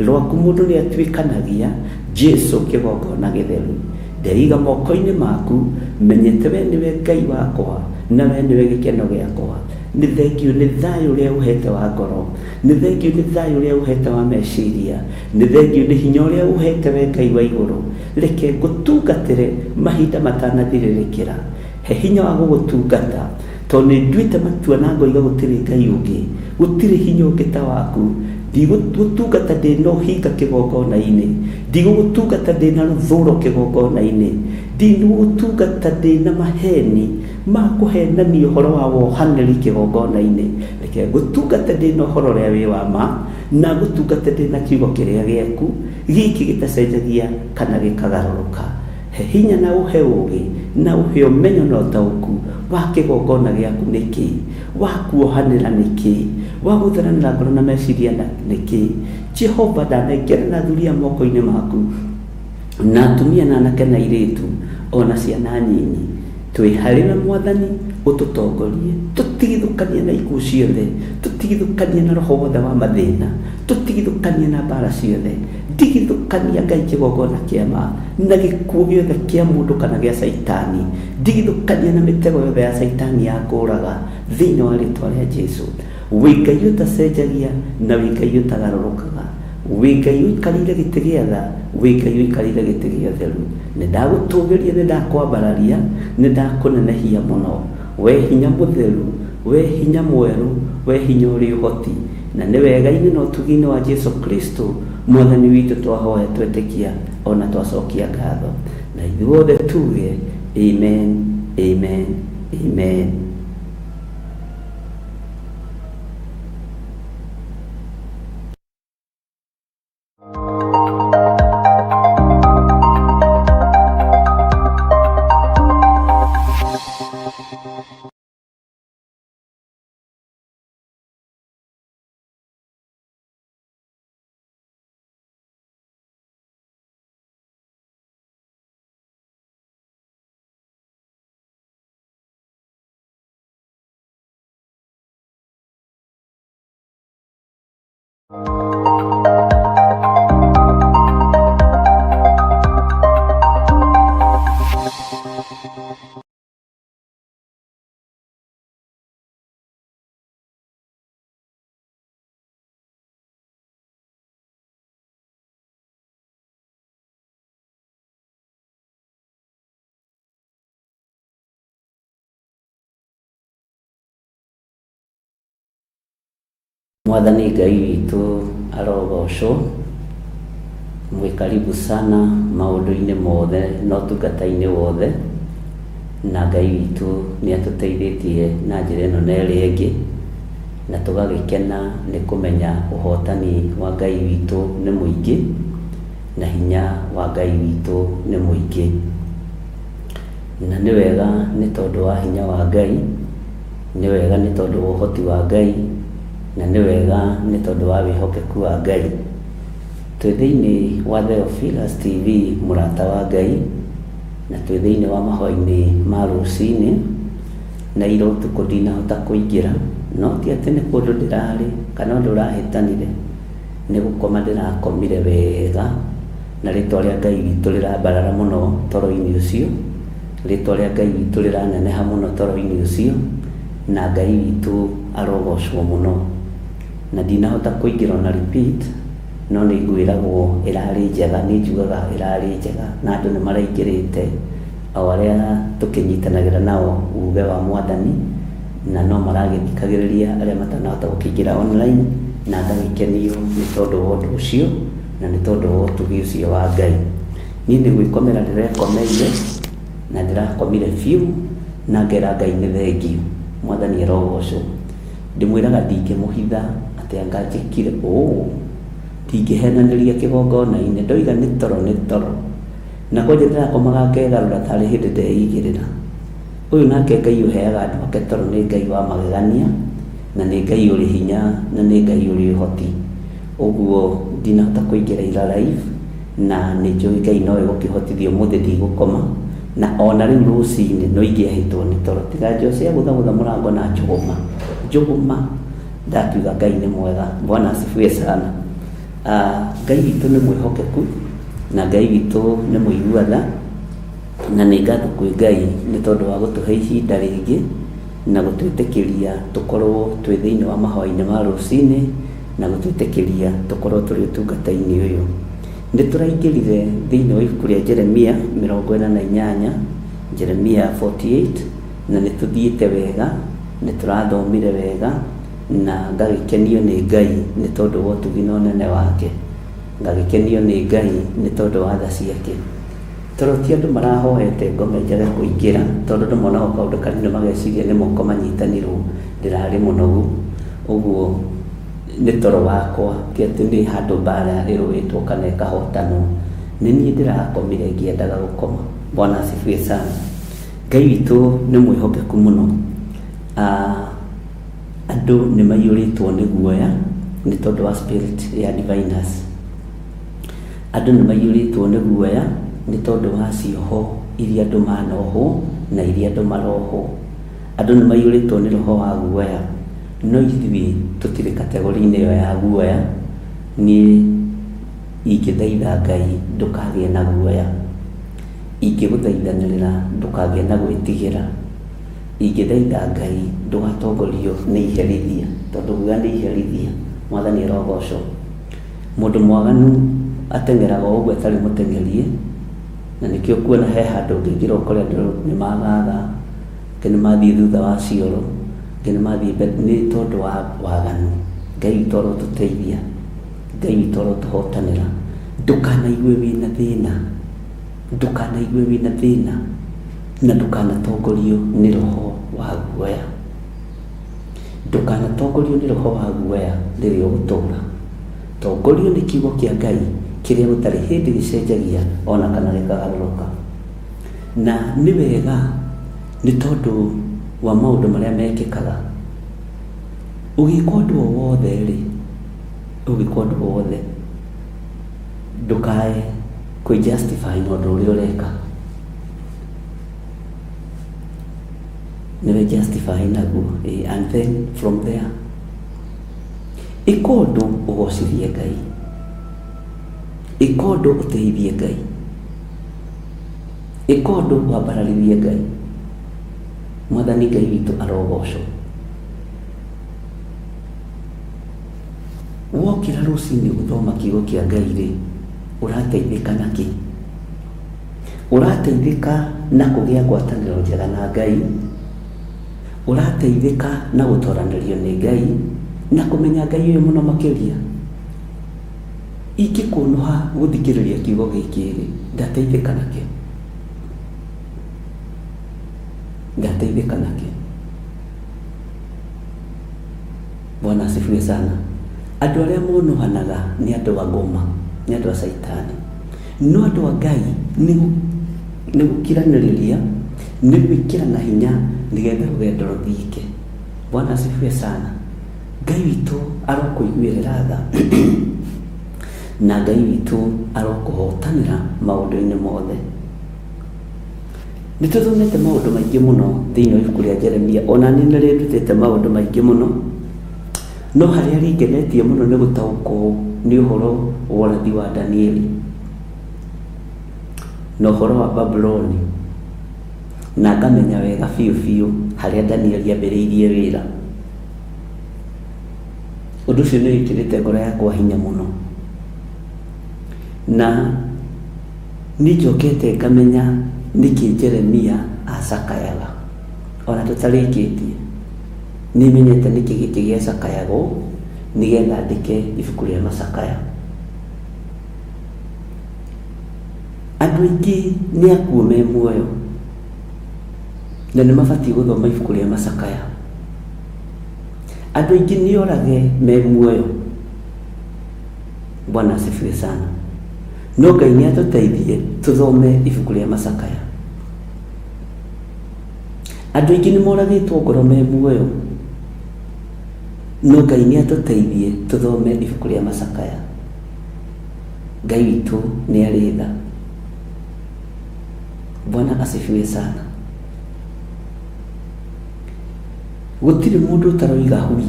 rwaku mũndũ nĩatuĩkanagia, Jesu kĩgongona gĩtheru. Ndeiga moko-inĩ maku, menyete wee nĩwe Ngai wakwa, na wee nĩwe gĩkeno gĩakwa. Nĩ thengiũ nĩ thayũ ũrĩa ũhete wa ngoro, nĩ thengiũ nĩ thayũ ũrĩa ũhete wa meciria, nĩ thengiũ nĩ hinya ũrĩa ũhete wee Ngai wa igũrũ. Reke ngũtungatĩre mahinda matanathirĩrĩkĩra. He hinya wa gũgũtungata, tondũ nĩ nduĩte matua na ngoiga gũtirĩ Ngai ũngĩ, gũtirĩ hinya ũngĩ ta waku. Ndigũgũtungata ndĩ na ũhinga kĩgongona-inĩ, ndigũgũtungata ndĩ na rũthũũro kĩgongona-inĩ, ndigũgũtungata ndĩ na maheni ma kũhenania ũhoro wa wohanĩri kĩgongona-inĩ. Reke ngũtungate ndĩ na ũhoro ũrĩa wĩ wa ma, na ngũtungate ndĩ na kiugo kĩrĩa gĩaku, gĩkĩ gĩtacenjagia kana gĩkagarũrũka. He hinya na ũhe ũũgĩ, na ũhe ũmenyo na ũtaũku wa kĩgongona gĩaku nĩ kĩĩ, wa kuohanĩra nĩ kĩĩ, wa gũtheranĩra ngoro na meciria nĩ kĩĩ. Jehova, ndanengerana thuriya moko-inĩ maku, na atumia na anake na airĩtu, o na ciana nyinyi. Twĩ harĩ we Mwathani, ũtũtongorie, tũtigithũkanie na ikuũ ciothe, tũtigithũkanie na roho wothe wa mathĩna, tũtigithũkanie na mbara ciothe. Ndigithũkania Ngai kĩgongona kĩa ma na gĩkuũ gĩothe kĩa mũndũ kana gĩa Caitani. Ndigithũkania na mĩtego yothe ya Caitani ya kũũraga, thĩinĩ wa rĩtwa rĩa Jesu. Wĩ Ngai ũtacenjagia na wĩ Ngai ũtagarũrũkaga. Wĩ Ngai ũikarĩire gĩtĩ gĩa tha, wĩ Ngai ũikarĩire gĩtĩ gĩa ũtheru. Nĩ ndagũtũgĩria, nĩ ndakwambararia, nĩ ndakũnenehia mũno. Wee hinya mũtheru, wee hinya mwerũ, wee hinya ũrĩ ũhoti. Na nĩ wega-inĩ na ũtugi-inĩ wa Jesu Kristo Mwathani witũ twahoya twetĩkia o na twacokia ngatho. Na ithuothe tuge, Amen, amen, amen. Mwathani Ngai witũ arogocwo. Mwĩ karibu sana maũndũ-inĩ mothe na ũtungata-inĩ wothe, na Ngai witũ nĩ atũteithĩtie na njĩra ĩno na ĩrĩa ĩngĩ, na tũgagĩkena nĩ kũmenya ũhotani wa Ngai witũ nĩ mũingĩ, na hinya wa Ngai witũ nĩ mũingĩ. Na nĩ wega nĩ tondũ wa hinya wa Ngai, Nĩ wega nĩ tondũ wa ũhoti wa Ngai, na nĩ wega nĩ tondũ wa wĩhokeku wa Ngai. Twĩ thĩinĩ wa Theophilus TV mũrata wa Ngai, na twĩ thĩinĩ wa mahoya-inĩ ma rũcinĩ, na ira ũtukũ ndinahota kũingĩra, no ti atĩ nĩ kũndũ ndĩrarĩ kana ũndũ ũrahĩtanire, nĩ gũkoma ndĩrakomire wega, na rĩtwa rĩa Ngai witũ rĩrambarara mũno toro-inĩ ũcio. Rĩtwa rĩa Ngai witũ rĩraneneha mũno toro-inĩ ũcio, na Ngai witũ arogocwo mũno. Na ndinahota kũingĩra ona repeat, no nĩ ngwĩragwo ĩrarĩ njega, nĩ njugaga ĩrarĩ njega, na andũ nĩ maraingĩrĩte, O arĩa tũkĩnyitanagĩra nao uge wa Mwathani, na no maragĩthikagĩrĩria arĩa matanahota gũkĩingĩra online, na ngagĩkenio nĩ tondũ wa ũndũ ũcio, na nĩ tondũ wa ũtugi ũcio wa Ngai. Niĩ nĩ gwĩkomera ndĩrekomeire, na ndĩrakomire biũ, na ngera Ngai nĩ thengiũ. Mwathani arogocwo. Ndĩmwĩraga ndingĩmũhitha atĩ anga njĩkire ũũ, ndingĩhenanĩria kĩgongona-inĩ, ndoiga nĩ toro nĩ toro. Na kwanja ndĩrakomaga ngegarũra tarĩ hĩndĩ ndeigĩrĩra. Ũyũ nake Ngai ũheaga andũ ake toro nĩ Ngai wa magegania, na nĩ Ngai ũrĩ hinya, na nĩ Ngai ũrĩ ũhoti. Ũguo ndinahota kũingĩra ira live, na nĩ njũĩ Ngai no egũkĩhotithia ũmũthĩ ndigũkoma, na ona rĩu rũcinĩ no ingĩahĩtwo nĩ toro. Tiga Jose agũthagũtha mũrango na njũgũma, njũgũma, ndakiuga Ngai nĩ mwega. Bwana asifiwe sana. Ngai witũ nĩ mwĩhokeku, na Ngai witũ nĩ mũigua tha, na nĩ ngatho kwĩ Ngai nĩ tondũ wa gũtũhe ihinda rĩngĩ na gũtwĩtĩkĩria tũkorwo twĩ thĩinĩ wa mahoya-inĩ ma rũcinĩ, na gũtwĩtĩkĩria tũkorwo tũrĩ ũtungata-inĩ ũyũ. Nĩ tũraingĩrire thĩinĩ wa ibuku rĩa Jeremia 48, Jeremia 48, na nĩ tũthiĩte wega, nĩ tũrathomire wega, na ngagĩkenio nĩ Ngai nĩ tondũ wa ũtugi na ũnene wake. Ngagĩkenio nĩ Ngai nĩ tondũ wa tha ciake. Toro ti andũ marahoete ngome njage kũingĩra, tondũ andũ monaga o kaũndũ kanini mageciria nĩ moko manyitanirwo, ndĩrarĩ mũnogu, ũguo nĩ toro wakwa, ti atĩ nĩ handũ mbara ĩrũĩtwo kana ĩkahotanwo, nĩ niĩ ndĩrakomire ngĩendaga gũkoma. Bwana asifiwe sana. Ngai witũ nĩ mwĩhokeku mũno. Andũ nĩ maiyũrĩtwo nĩ guoya nĩ tondũ wa spirit ya diviners. Andũ nĩ maiyũrĩtwo nĩ guoya nĩ tondũ wa cioho iria andũ manohwo na iria andũ marohwo. Andũ nĩ maiyũrĩtwo nĩ roho wa guoya, no ithuĩ tũtirĩ category-inĩ ĩyo ya guoya. Niĩ ingĩthaitha Ngai ndũkagĩe na guoya, ingĩgũthaithanĩrĩra ndũkagĩe na gwĩtigĩra. Ingĩthaitha Ngai ndũgatongorio nĩ iherithia, tondũ guoya nĩ iherithia. Mwathani arogocwo. Mũndũ mwaganu ateng'eraga o ũguo atarĩ mũteng'erie, na nĩkĩo ũkuona he handũ ũngĩingĩra ũkore andũ nĩ magaga, angĩ nĩ mathiĩ thutha wa cioro, angĩ nĩ mathiĩ mbere, nĩ tondũ wa waganu. Ngai witũ arotũteithia, Ngai witũ arotũhotanĩra. Ndũkanaigue wĩna thĩna, ndũkanaigue wĩna thĩna, na ndũkanatongorio nĩ roho wa guoya. Ndũkanatongorio nĩ roho wa guoya rĩrĩa ũgũtũũra. Tongorio nĩ kiugo kĩa Ngai kĩrĩa gũtarĩ hĩndĩ gĩcenjagia ona kana gĩkagarũrũka. Na nĩ wega nĩ tondũ wa maũndũ marĩa mekĩkaga. Ũgĩka ũndũ o wothe rĩ, ũgĩka ũndũ o wothe ndũkae kwĩ justify na ũndũ ũrĩa ũreka. Nĩwe justify naguo and then from there ĩka ũndũ ũgocithie Ngai, ĩka ũndũ ũteithie Ngai, ĩka ũndũ wambararithie Ngai. Mwathani Ngai witũ arogocwo. Wokĩra rũcinĩ gũthoma kiugo kĩa Ngai rĩ, ũrateithĩka na kĩ? Ũrateithĩka na kũgĩa ngwatanĩro njega na Ngai, ũrateithĩka na gũtoranĩrio nĩ Ngai, na kũmenya Ngai ũyũ mũno makĩria. Ingĩkũnũha gũthikĩrĩria kiugo gĩkĩ-rĩ, ndateithĩka nakĩ? Ndateithĩka nakĩ? Bwana asifiwe sana. Andũ arĩa monũhanaga nĩ andũ a ngoma, nĩ andũ a caitani. No andũ a Ngai nĩ gũkiranĩrĩria, nĩ gwĩkĩrana hinya nĩgetha rũgendo rũthiĩke. Bwana asifiwe sana. Ngai witũ arokũiguĩrĩra tha na Ngai witũ arokũhotanĩra maũndũ-inĩ mothe. Nĩ tũthomete maũndũ maingĩ mũno thĩinĩ wa ibuku rĩa Jeremia, ona niĩ nĩ rĩndutĩte maũndũ maingĩ mũno, no harĩa rĩngenetie mũno nĩ gũtaũkwo nĩ ũhoro wa ũrathi wa Danieli na ũhoro wa Babuloni, na ngamenya wega biũ biũ harĩa Danieli ambĩrĩirie wĩra. Ũndũ ũcio nĩ wĩkĩrĩte ngoro yakwa hinya mũno. Na nĩ njokete ngamenya Nĩkĩ Jeremia acakayaga. Ona tũtarĩkĩtie, nĩmenyete nĩkĩ gĩkĩ gĩacakayagwo nĩgetha andĩke ibuku rĩa macakaya. Andũ aingĩ nĩ akuũ me muoyo na nĩ mabatiĩ gũthoma ibuku rĩa macakaya. Andũ aingĩ nĩ orage me muoyo. Bwana asifiwe sana. No Ngai nĩ atũteithie tũthome ibuku rĩa macakaya. Andũ aingĩ nĩ moragĩtwo ngoro me muoyo. No Ngai nĩ atũteithie tũthome ibuku rĩa macakaya. Ngai witũ nĩ arĩ tha. Bwana asifiwe sana. Gũtirĩ mũndũ ũtaroiga hui.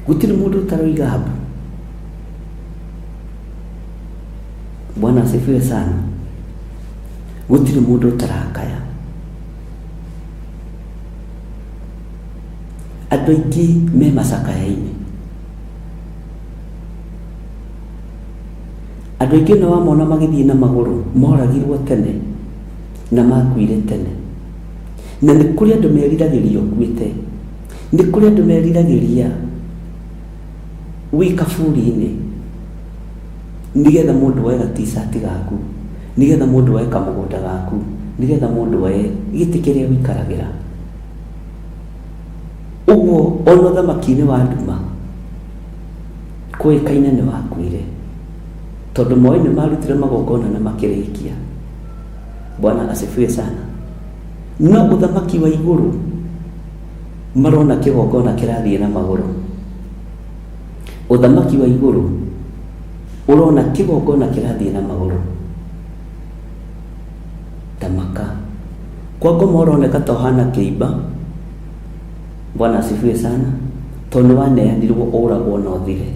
Gũtirĩ mũndũ ũtaroiga mbu. Bwana asifiwe sana. Gũtirĩ mũndũ ũtarakaya. Andũ aingĩ me macakaya-inĩ. Andũ aingĩ ona wamona magĩthiĩ na magũrũ moragirwo tene na makuire tene. Na nĩ kũrĩ andũ meriragĩria ũkuĩte. Nĩ kũrĩ andũ meriragĩria wĩ kaburi-inĩ nĩgetha mũndũ oe ga-t-shirt gaku, nĩgetha mũndũ oe kamũgũnda gaku, nĩgetha mũndũ oe gĩtĩ kĩrĩa ũikaragĩra. Ũguo ona ũthamaki-inĩ wa nduma kũĩkaine nĩ wakuire tondũ Moi nĩ marutire magongona na makĩrĩkia. Bwana asifiwe sana. No ũthamaki wa igũrũ marona kĩgongona kĩrathiĩ na magũrũ. Ũthamaki wa igũrũ ũrona kĩgongona kĩrathiĩ na magũrũ ta maka. Kwa ngoma ũroneka ta ũhana kĩimba. Bwana asifiwe sana. Tondũ nĩ waneanirwo ũragwo na ũthire.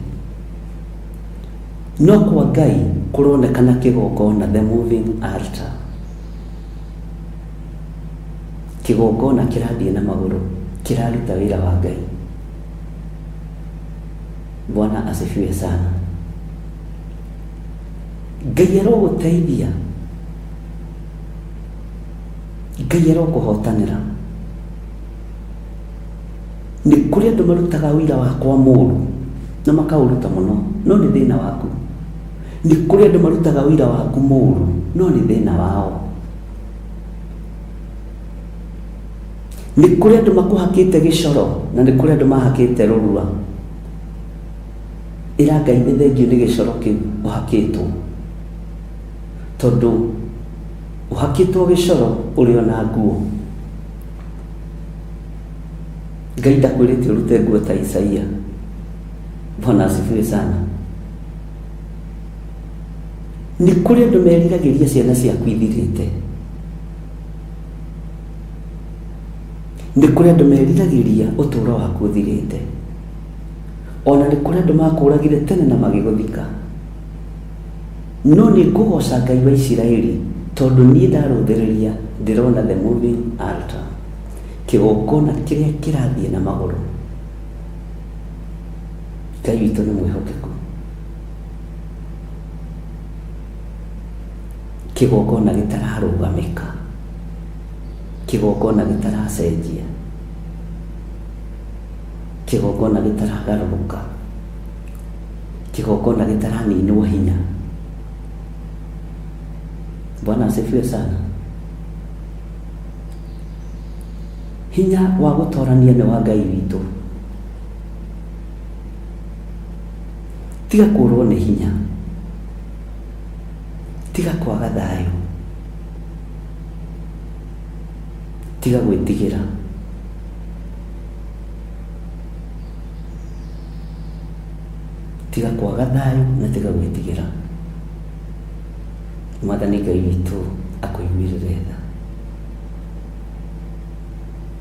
No kwa Ngai kũronekana kĩgongona, the moving altar. Kĩgongona kĩrathiĩ na magũrũ, kĩraruta wĩra wa Ngai. Bwana asifiwe sana. Ngai arogũteithia, Ngai arokũhotanĩra. Nĩ kũrĩ andũ marutaga ũira wakwa mũru na makaũruta mũno, no nĩ thĩna waku. Nĩ kũrĩ andũ marutaga ũira waku mũru, no nĩ thĩna wao. Nĩ kũrĩ andũ makũhakĩte gĩcoro na nĩ kũrĩ andũ mahakĩte rũrua. Ĩra Ngai nĩ thengiũ nĩ gĩcoro kĩu ũhakĩtwo, tondũ ũhakĩtwo gĩcoro ũrĩ ona nguo. Ngai ndakwĩrĩte ũrute nguo ta Isaia. Bwana asifiwe sana. Nĩ kũrĩ andũ meriragĩria ciana ciaku ithirĩte. Nĩ kũrĩ andũ meriragĩria ũtũũro waku ũthirĩte. Ona nĩ kũrĩ andũ makũragire tene na magĩgũthika. No nĩ ngũgoca Ngai wa Isiraeli tondũ niĩ ndarũthĩrĩria ndĩrona the moving altar. Kĩgongona kĩrĩa kĩrathiĩ na magũrũ. Ngai witũ nĩ mwĩhokeku. Kĩgongona gĩtararũgamĩka. Kĩgongona gĩtaracenjia. Kĩgongona gĩtaragarũrũka. Kĩgongona gĩtaraninwo hinya. Bwana asifiwe sana. Hinya wa gũtorania nĩ wa Ngai witũ. Tiga kũrwo nĩ hinya. Tiga kwaga thayũ. Tiga gwĩtigĩra. Tiga kwaga thayũ na tiga gwĩtigĩra. Mwathani Ngai witũ akũiguĩrĩre tha.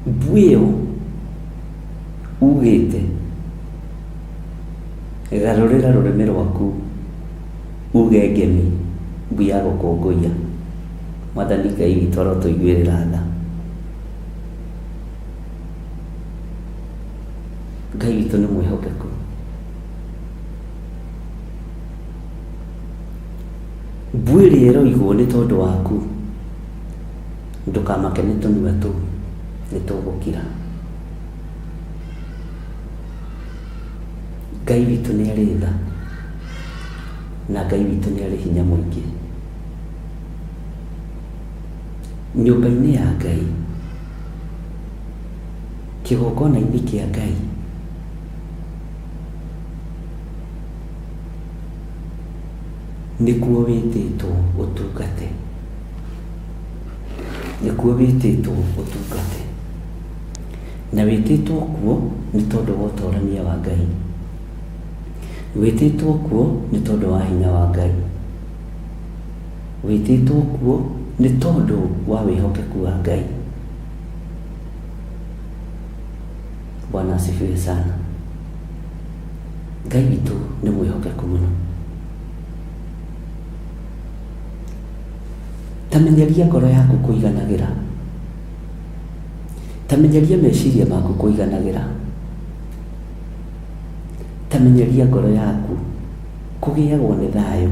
Mbu ĩyo ugĩte garũrĩra rũrĩmĩ rwaku uge ngemi mbu ya gũkũngũiya. Mwathani Ngai witũ arotũiguĩrĩra tha. Ngai witũ nĩ mwĩhokeku. Mbu ĩrĩa ĩroigwo nĩ tondũ waku. Ndũkamake nĩ tũnua tũu, nĩ tũgũkira. Ngai witũ nĩ arĩ tha, na Ngai witũ nĩ arĩ hinya mũingĩ. Nyũmba-inĩ ya Ngai, kĩgongona-inĩ kĩa Ngai, nĩkuo wĩtĩtwo ũtungate. Nĩkuo wĩtĩtwo ũtungate. Na wĩtĩtwo kuo nĩ tondũ wa ũtorania wa Ngai. Wĩtĩtwo kuo nĩ tondũ wa hinya wa Ngai. Wĩtĩtwo kuo nĩ tondũ wa wĩhokeku wa Ngai. Bwana asifiwe sana. Ngai witũ nĩ mwĩhokeku mũno. Ta menyeria ngoro yaku kũiganagĩra. Ta menyeria meciria maku kũiganagĩra. Ta menyeria ngoro yaku kũgĩagwo nĩ thayũ.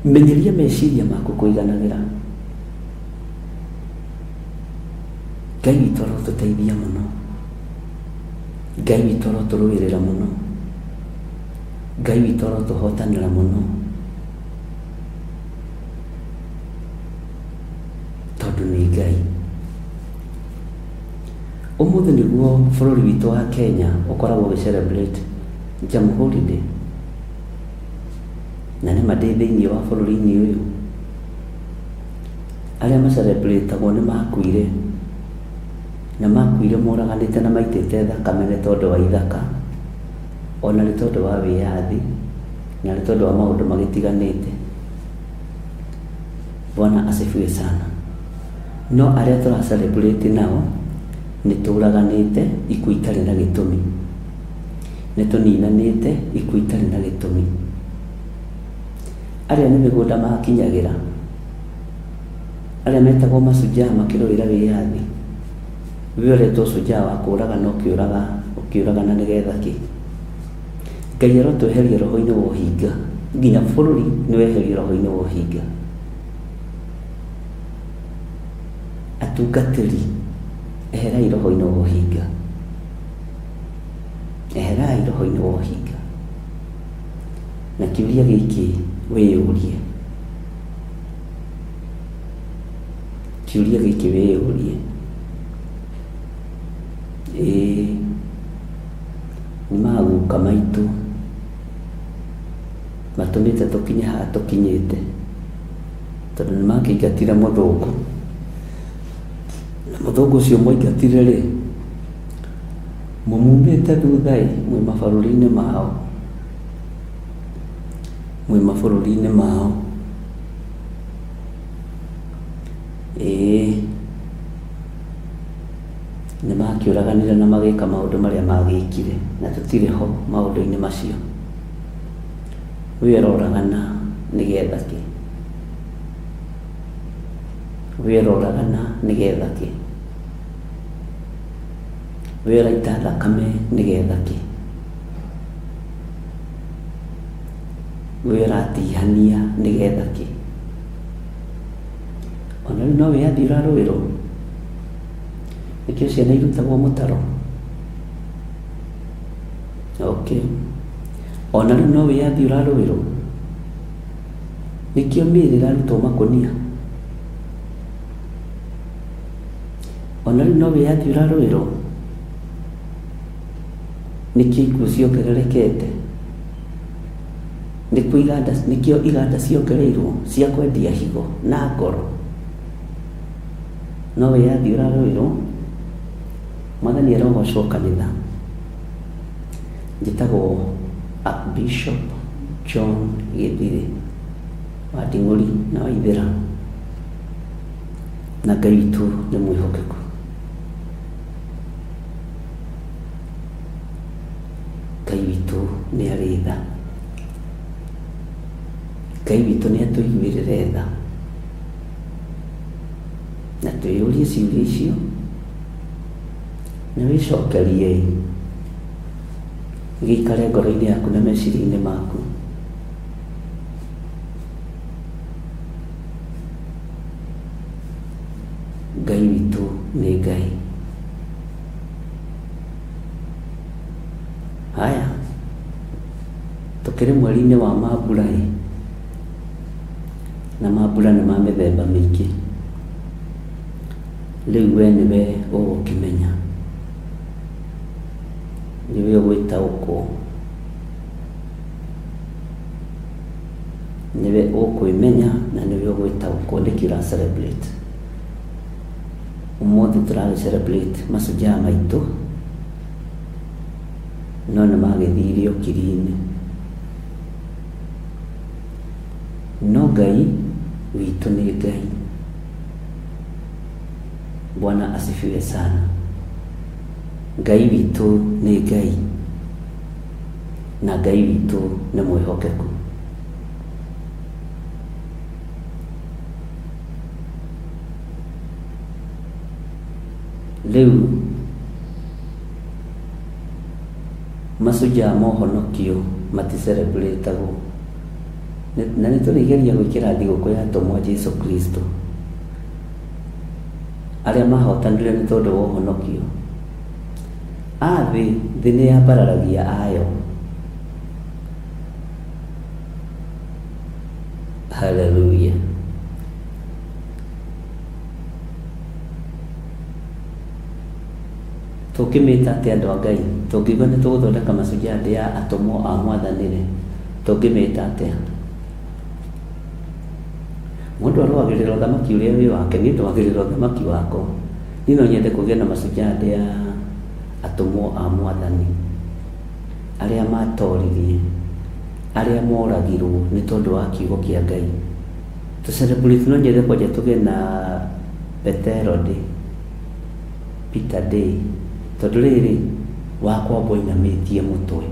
Menyeria meciria maku kũiganagĩra. Ngai witũ arotũteithia mũno. Ngai witũ arotũrũĩrĩra mũno. Ngai witũ arotũhotanĩra mũno. Tondũ nĩ Ngai. Ũmũthĩ nĩguo bũrũri witũ wa Kenya ũkoragwo ũgĩ celebrate Jamhuri Day. Na nĩma ndĩ thĩinĩ wa bũrũri-inĩ ũyũ. Arĩa ma celebrate agwo nĩ makuire. Na makuire moraganĩte na maitĩte thakame nĩ tondũ wa ithaka, ona nĩ tondũ wa wĩyathi, na nĩ tondũ wa maũndũ magĩtiganĩte. Bwana asifiwe sana. No arĩa tũra celebrate nao nĩ tũraganĩte ikuũ itarĩ na gĩtũmi. Nĩ tũninanĩte ikuũ itarĩ na gĩtũmi. Arĩa nĩ mĩgũnda makinyagĩra, arĩa metagwo mashujaa makĩrũĩra wĩyathi, we ũretwo shujaa wa kũragana ũkĩũraga ũkĩũragana nĩgetha kĩ? Ngai arotweheria roho-inĩ wa ũhinga, nginya bũrũri nĩ weherio roho-inĩ wa ũhinga. Atungatĩri, eherai roho-inĩ wa ũhinga. Eherai roho-inĩ wa ũhinga. Na kĩũria gĩkĩ wĩyũrie, kĩũria gĩkĩ wĩyũrie, ĩĩ nĩ maguka maitũ matũmĩte tũkinye haha tũkinyĩte, tondũ nĩ makĩingatire mũthũngũ, na mũthũngũ ũcio mwaingatire rĩ, mũmumĩte thutha ĩ, mwĩ mabũrũri-inĩ mao, mwĩ mabũrũri-inĩ mao, ĩĩ. Nĩ makĩũraganire na magĩka maũndũ marĩa magĩkire, na tũtirĩ ho maũndũ-inĩ macio. We ũroragana nĩgetha kĩ? We ũroragana nĩgetha kĩ? We ũraita thakame nĩgetha kĩ? We ũratihania nĩgetha kĩ? Ona rĩu no wĩyathi ũrarũĩrwo? Nĩkĩo ciana irutagwo mũtaro? Okay. Ona rĩu no wĩyathi ũrarũĩrwo? Nĩkĩo mĩĩrĩ ĩrarutwo makũnia? Ona rĩu no wĩyathi ũrarũĩrwo? Nĩkĩo ikuũ ciongererekete? Nĩkĩo iganda, nĩkĩo iganda ciongereirwo cia kwendia higo na ngoro? No wĩyathi ũrarũĩrwo? Mwathani arogocwo kanitha. Njĩtagwo Archbishop John Gĩthirĩ wa Nding'ũri na Waithĩra. Na Ngai witũ nĩ mwĩhokeku. Ngai witũ nĩ arĩ tha. Ngai witũ nĩ atũiguĩrĩre tha. Na twĩyũrie ciũria icio, na wĩcokerie gĩikare ngoro-inĩ yaku na meciria-inĩ maku. Ngai witũ nĩ Ngai. Haya, tũkĩrĩ mweri-inĩ wa mambura ĩ, na mambura nĩ ma mĩthemba mĩingĩ. Rĩu we nĩwe ũgũkĩmenya, nĩwe ũgwĩtaũkwo, nĩwe ũkwĩmenya na nĩwe ũgwĩtaũkwo nĩkĩ ũra celebrate. Ũmũthĩ tũragĩ celebrate mashujaa maitũ, no nĩ magĩthire ũkiri-inĩ. No Ngai witũ nĩ Ngai. Bwana asifiwe sana. Ngai witũ nĩ Ngai, na Ngai witũ nĩ mwĩhokeku. Rĩu mashujaa ma ũhonokio mati celebrate agwo. Na nĩ tũrĩgeria gwĩkĩra thigũkũ ya atũmwo a Jesu Kristo. Arĩa mahotanire nĩ tondũ wa ũhonokio. A thĩ, thĩ nĩ yambararagia ayo. Hallelujah. Tũngĩmĩta atĩa andũ a Ngai? Tũngiuga nĩ tũgũthondeka mashujaa day ya atũmwo a Mwathani-rĩ, tũngĩmĩta atĩa? Mũndũ arũagĩrĩra ũthamaki ũrĩa wĩ wake, niĩ ndũagĩrĩra ũthamaki wakwa. Niĩ no nyende kũgĩe na mashujaa day ya atũmwo a Mwathani, arĩa matoririe, arĩa moragirwo nĩ tondũ wa kiugo kĩa Ngai. Tũ celebrate, no nyende kwanja tũgĩe na Petero day, Peter day, tondũ rĩrĩ, wakwambwo ainamĩtie mũtwe.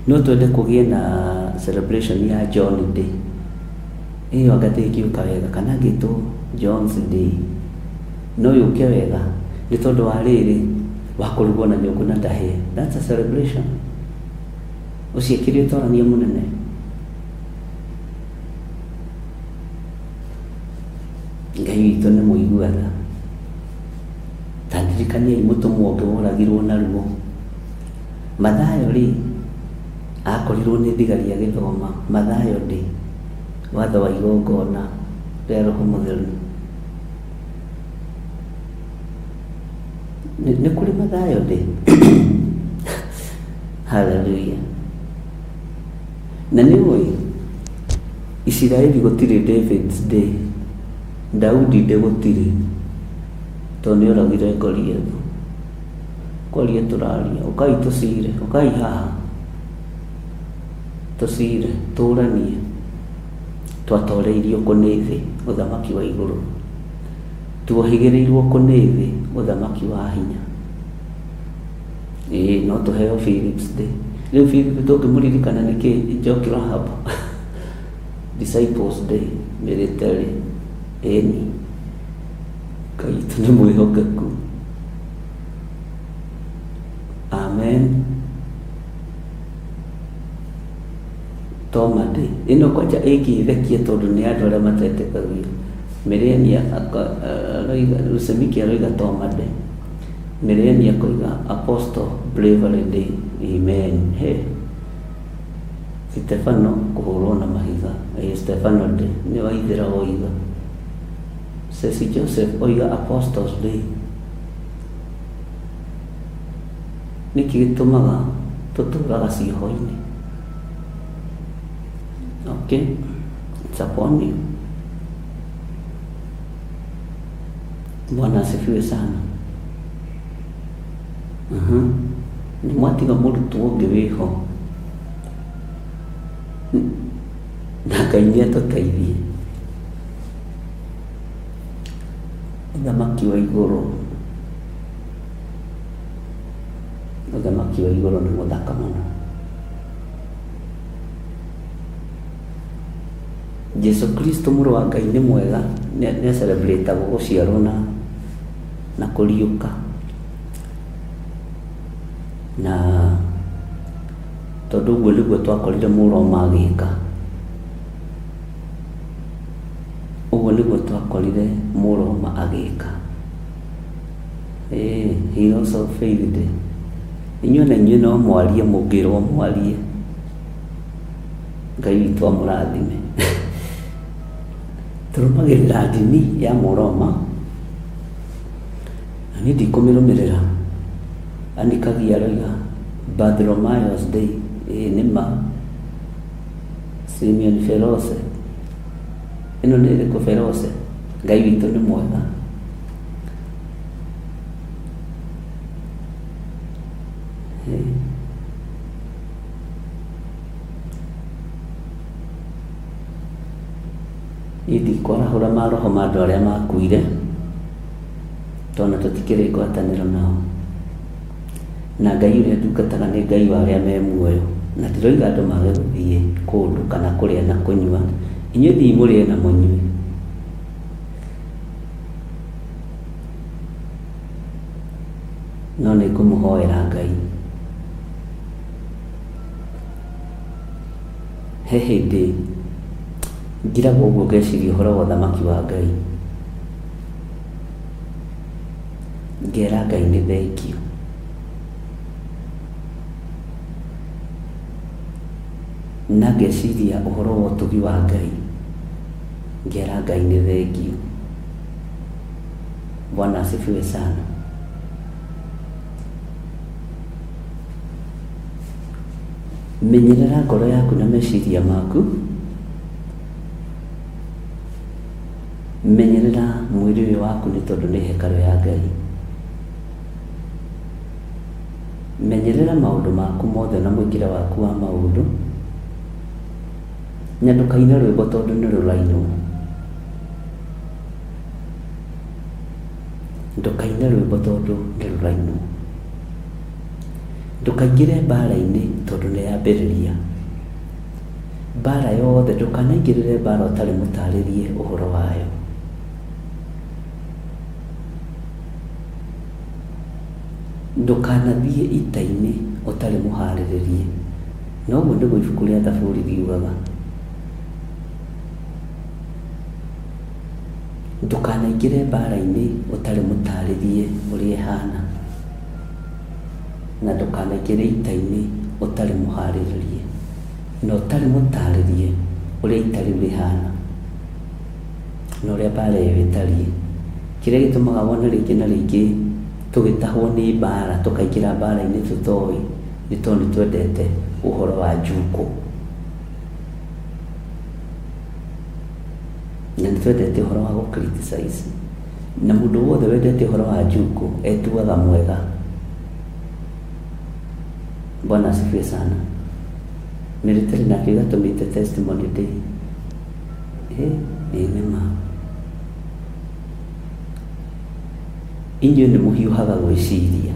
No twende kũgĩe na celebration ya John day. Ĩyo anga ndĩngĩũka wega, kana ĩngĩtwo John's day, no yũke wega nĩ tondũ wa rĩrĩ, wa kũrugwo na nyũngũ na ndahĩe. That's a celebration. Ũcio akĩrĩ ũtorania mũnene. Ngai witũ nĩ mũigua tha. Ta ndirikaniai mũtũmwo ũngĩ woragirwo na ruo. Mathayo rĩ, akorirwo nĩ thigari agĩthoma. Mathayo ndĩ, watho wa igongona rĩa Roho Mũtheru. Nĩ kũrĩ Mathayo ndĩ? Hallelujah. Na nĩ ũĩ, Isiraeli gũtirĩ David's Day, Daudi ndĩ gũtirĩ, tondũ nĩ oragire Goliath. Kwaria tũraria, ũkai tũcire, ũkai haha tũcire, tũranie. Twatoreirio kũ nĩ thĩ, ũthamaki wa igũrũ. Tuohĩgĩrĩirwo kũ nĩ thĩ, ũthamaki wa hinya. Ĩĩ no tũheo Philip's Day. Rĩu Philip tũngĩmũririkana nĩkĩ Njoki Rahab Disciples Day military ĩni Ngai witũ nĩ mwĩhokeku. Amen. Toma Day ĩno kwanja ĩngĩthekia tondũ nĩ andũ arĩa matetĩkagia. Milenia aroiga Lusemiki aroiga Toma Day. Milenia akoiga Apostle Bravery Day. Amen. Hey. Stefano kũhũrwo na mahiga. Ĩĩ Stefano Day nĩ waithĩra woiga. Ceci Joseph oiga Apostles Day. Nĩkĩ gĩtũmaga tũtũraga cioho-inĩ? Okay, it's upon you. Bwana asifiwe sana. Nĩ mwatiga mũrutwo ũngĩ wĩho. Na Ngai nĩ atũteithie. Ũthamaki wa igũrũ, ũthamaki wa igũrũ nĩ mũthaka mũno. Jesu Kristo mũrũ wa Ngai nĩ mwega, nĩ celebrate agwo gũciarwo na kũriũka. Na tondũ ũguo nĩguo twakorire Mũroma agĩka. Ũguo nĩguo twakorire Mũroma agĩka. Ĩĩ, Heroes of Faith Day. Inyuĩ na inyuĩ no mwarie mũngĩrwo mwarie. Ngai witũ amũrathime. Tũrũmagĩrĩra ndini ya Mũroma, na niĩ ndikũmĩrũmĩrĩra. Anikagia aroiga Bartholomaeus Day, ĩĩ nĩ ma. Simeon Ferose, ĩno nĩ ĩrĩkũ Ferose? Ngai witũ nĩ mwega. Niĩ ndikwarahũra maroho ma andũ arĩa makuire, tondũ tũtikĩrĩ ngwatanĩro nao. Na Ngai ũrĩa ndungataga nĩ Ngai wa arĩa me muoyo. Na ndiroiga andũ mage gũthiĩ kũndũ kana kũrĩa na kũnyua, inyuĩ thiĩi mũrĩe na mũnyue. No nĩ ngũmũhoera Ngai. He hĩndĩ ngiragwo ũguo ngeciria ũhoro wa ũthamaki wa Ngai. Ngera Ngai nĩ thengiũ. Na ngeciria ũhoro wa ũtugi wa Ngai. Ngera Ngai nĩ thengiũ. Bwana asifiwe sana. Menyerera ngoro yaku na meciria maku. Menyerera mwĩrĩ ũyũ waku nĩ tondũ nĩ hekarũ ya Ngai. Menyerera maũndũ maku mothe na mwĩkĩre waku wa maũndũ. Na ndũkaine rwĩmbo tondũ nĩ rũrainwo. Ndũkaine rwĩmbo tondũ nĩ rũrainwo. Ndũkaingĩre mbara-inĩ tondũ nĩ yambĩrĩria. Mbara yothe, ndũkanaingĩrĩre mbara ũtarĩ mũtarĩrie ũhoro wayo. Ndũkanathiĩ ita-inĩ ũtarĩ mũharĩrĩrie. Na ũguo nĩguo ibuku rĩa Thaburi riugaga. Ndũkanaingĩre mbara-inĩ ũtarĩ mũtarĩrie ũrĩa ĩhana. Na ndũkanaingĩre ita-inĩ ũtarĩ mũharĩrĩrie, na ũtarĩ mũtarĩrie ũrĩa ita rĩu rĩhana, na ũrĩa mbara ĩyo ĩtariĩ. Kĩrĩa gĩtũmaga wone rĩngĩ na rĩngĩ tũgĩtahwo nĩ mbara, tũkaingĩra mbara-inĩ tũtoĩ, nĩ tondũ nĩ twendete ũhoro wa njukũ. Na nĩ twendete ũhoro wa gũ criticize. Na mũndũ wothe wendete ũhoro wa njukũ etuaga mwega. Bwana asifiwe sana. Military nakĩo gĩatũmĩte testimony day. Ĩ nĩ ma. Inyuĩ nĩ mũhiũhaga gwĩciria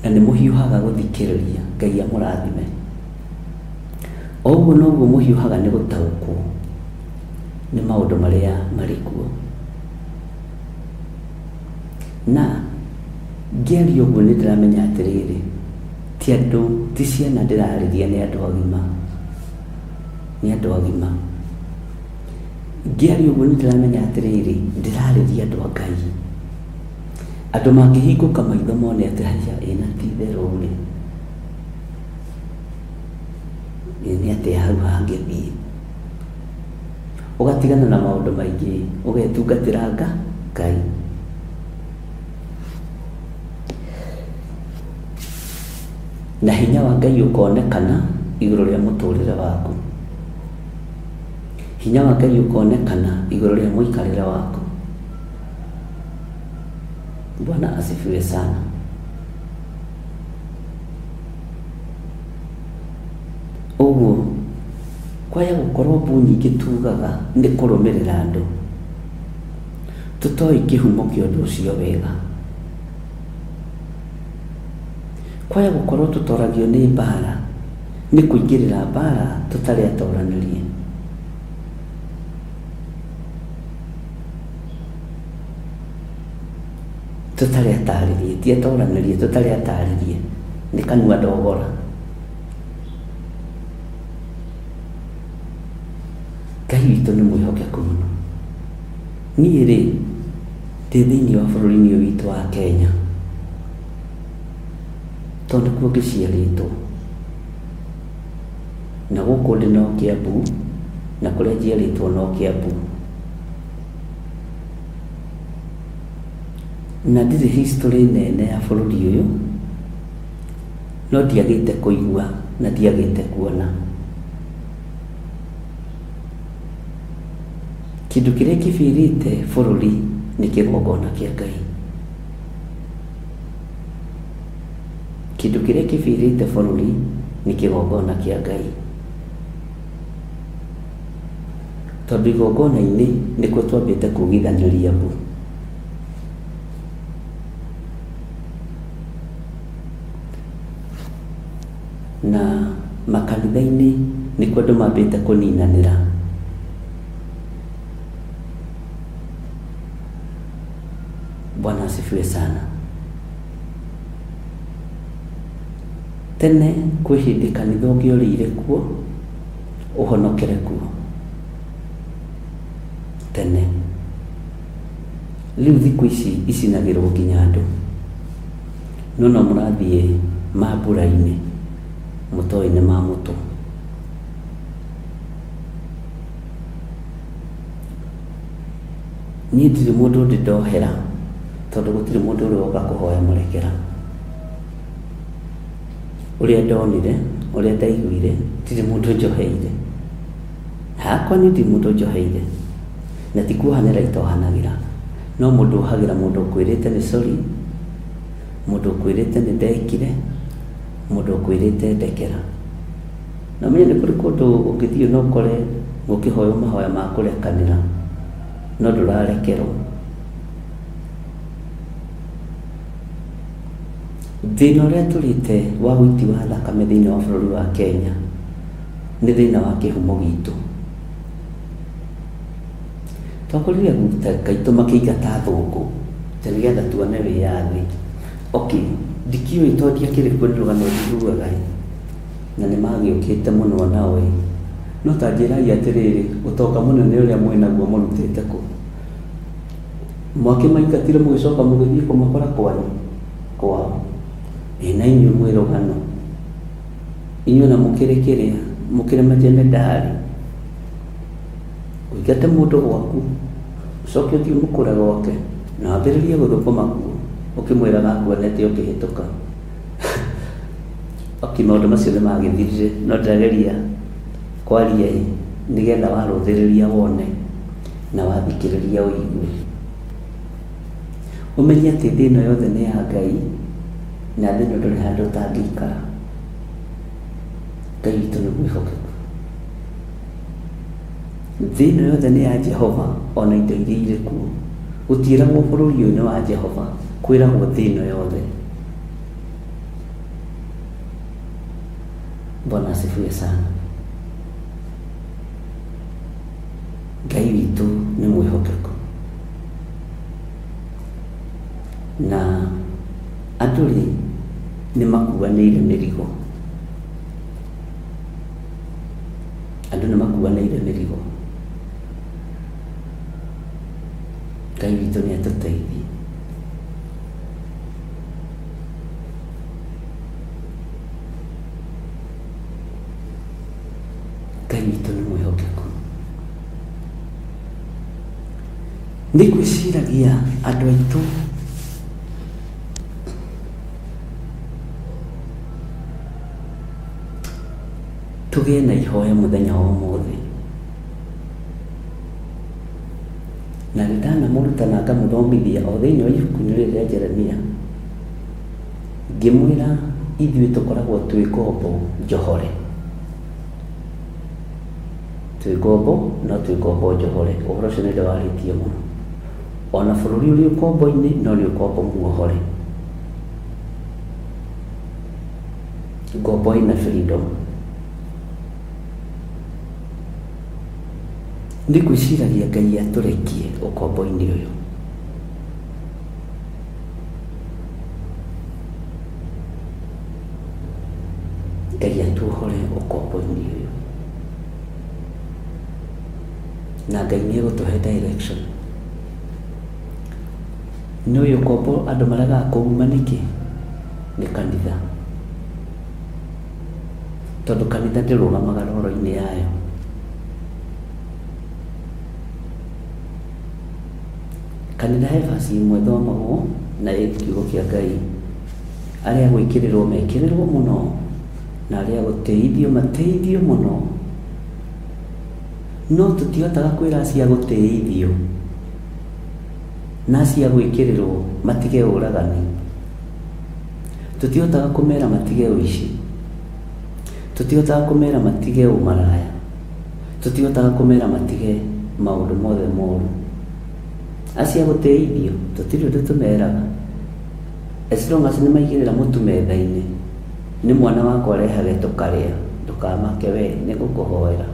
na nĩ mũhiũhaga gũthikĩrĩria. Ngai amũrathime. O ũguo noguo mũhiũhaga nĩ gũtaũkwo nĩ maũndũ marĩa marĩ kuo. Na ngĩaria ũguo nĩ ndĩramenya atĩrĩrĩ, ti andũ, ti ciana ndĩrarĩria nĩ andũ agima, nĩ andũ agima. Ngĩaria ũguo nĩ ndĩramenya atĩrĩrĩ, ndĩrarĩria andũ a Ngai. Andũ mangĩhingũka maitho mone atĩ haiya ĩ na ti itherũ rĩ, nĩ atĩa hau hangĩthiĩ. Ũgatigana na maũndũ maingĩ, ũgetungatĩra Ngai. Na hinya wa Ngai ũkonekana igũrũ rĩa mũtũrĩre waku. Hinya wa Ngai ũkonekana igũrũ rĩa mũikarĩre waku. Bwana asifiwe sana. Ũguo kwaya gũkorwo mbu nyingĩ tugaga nĩ kũrũmĩrĩra andũ, tũtoĩ kĩhumo kĩa ũndũ ũcio wega. Kwaya gũkorwo tũtoragio nĩ mbara, nĩ kũingĩrĩra mbara tũtarĩ atoranĩrie. Tũtarĩ atarĩrie, ti atoranĩrie, tũtarĩ atarĩrie, nĩ kanua ndogora. Ngai witũ nĩ mwĩhokeku mũno. Niĩ rĩ, ndĩ thĩinĩ wa bũrũri-inĩ ũyũ witũ wa Kenya, tondũ nĩkuo ngĩciarĩtwo, na gũkũ ndĩ no Kĩambu, na kũrĩa njiarĩtwo no Kĩambu. Na ndirĩ history nene ya bũrũri ũyũ, no ndiagĩte kũigua na ndiagĩte kuona. Kĩndũ kĩrĩa kĩbĩrĩte bũrũri nĩ kĩgongona kĩa Ngai. Kĩndũ kĩrĩa kĩbĩrĩte bũrũri nĩ kĩgongona kĩa Ngai. Tondũ igongona-inĩ nĩkuo twambĩte kugithanĩria mbu. Na makanitha-inĩ nĩkuo andũ mambĩte kũninanĩra. Bwana asifiwe sana. Tene kwĩ hĩndĩ kanitha ũngĩorĩire kuo ũhonokere kuo. Tene. Rĩu thikũ ici icinagĩrwo nginya andũ. No no mũrathiĩ mambura-inĩ mũtoĩ nĩ ma mũtũ. Niĩ ndirĩ mũndũ ndĩ ndohera tondũ gũtirĩ mũndũ ũrĩ woka kũhoya mũrekera. Ũrĩa ndonire, ũrĩa ndaiguire, ndirĩ mũndũ njoheire. Hakwa niĩ ndirĩ mũndũ njoheire. Na ti kuohanĩra itohanagĩra. No mũndũ ohagĩra mũndũ ũkwĩrĩte nĩ sorry, mũndũ ũkwĩrĩte nĩ ndekire, mũndũ ũkwĩrĩte ndekera. Na ũmenye nĩ kũrĩ kũndũ ũngĩthiĩ na ũkore gũkĩhoywo mahoya ma kũrekanĩra, no ndũrarekerwo. Thĩna ũrĩa tũrĩte wa ũiti wa thakame thĩinĩ wa bũrũri wa Kenya nĩ thĩna wa kĩhumo gitũ. Twakorire aguta aitũ makĩingata athũngũ atĩ nĩgetha tuone wĩyathi. Okay, ndikĩũĩ tondũ ndiakĩrĩ kuo nĩ rũgano njiguaga ĩ, na nĩ magĩũkĩte mũno nao ĩ, no ta njĩrai atĩrĩrĩ, ũtonga mũnene ũrĩa mwĩnaguo mũrutĩte kũ? Mwakĩmaingatire mũgĩcoka mũgĩthiĩ kũmakora kwanyu? Kwao? Ĩ na inyuĩ mwĩ rũgano. Inyuĩ ona mũkĩrĩ kĩrĩa, mũkĩrĩ majemedari. Ũingate mũndũ gwaku, ũcoke ũthiĩ ũmũkore gwake, na wambĩrĩrie gũthũkũma kuo, ũkĩmwĩraga akuonete ũkĩhĩtũka. Okay, maũndũ macio nĩ magĩthirire, no ndĩrageria kwaria ĩ, nĩgetha warũthĩrĩria wone, na wathikĩrĩria ũigue. Ũmenye atĩ thĩ ĩno yothe nĩ ya Ngai, na thĩ ĩno ndũrĩ handũ ũtangĩikara. Ngai witũ nĩ mwĩhokeku. Thĩ ĩno yothe nĩ ya Jehova o na indo iria irĩ kuo. Gũtiĩragwo bũrũri ũyũ nĩ wa Jehova, kwĩragwo thĩ ĩno yothe. Bwana asifiwe sana. Ngai witũ nĩ mwĩhokeku. Na andũ rĩ, nĩ makuanĩire mĩrigo. Andũ nĩ makuanĩire mĩrigo. Ngai witũ nĩ atũteithie. Ngai witũ nĩ mwĩhokeku. Nĩ ngwĩciragia andũ aitũ tũgĩe na ihoya mũthenya wa ũmũthĩ. Na nĩ ndanamũruta na ngamũthomithia o thĩinĩ wa ibuku-inĩ rĩrĩ rĩa Jeremia, ngĩmwĩra ithuĩ tũkoragwo twĩ ngombo njohore. Twĩ ngombo, no twĩ ngombo njohore. Ũhoro ũcio nĩ ndĩwarĩtie mũno. Ona bũrũri ũrĩ ũkombo-inĩ, no nĩ ũkombo muohore. Ngombo ĩna freedom. Nĩ ngwĩciragia Ngai atũrekie ũkombo-inĩ ũyũ. Ngai atuohore ũkombo-inĩ ũyũ. Na Ngai nĩ egũtũhe direction. Nĩ ũyũ ũkombo andũ maregaga kũuma nĩkĩ? Nĩ kanitha. Tondũ kanitha ndĩrũgamaga roro-inĩ yayo. Kanitha he verse ĩmwe ĩthomagwo na ĩ kiugo kĩa Ngai. Arĩa a gwĩkĩrĩrwo mekĩrĩrwo mũno na arĩa a gũtĩithio matĩithio mũno. No tũtihotaga kwĩra acio a gũtĩithio na acio a gwĩkĩrĩrwo matige ũragani. Tũtihotaga kũmera matige ũici. Tũtihotaga kũmera matige ũmaraya. Tũtihotaga kũmera matige maũndũ mothe moru. Acio a gũtĩithio tũtirĩ ũndũ tũmeraga. As long as nĩ maigĩrĩra mũtu metha-inĩ, nĩ mwana wakwa arehage tũkarĩa, ndũkamake we, nĩ ngũkũhoera.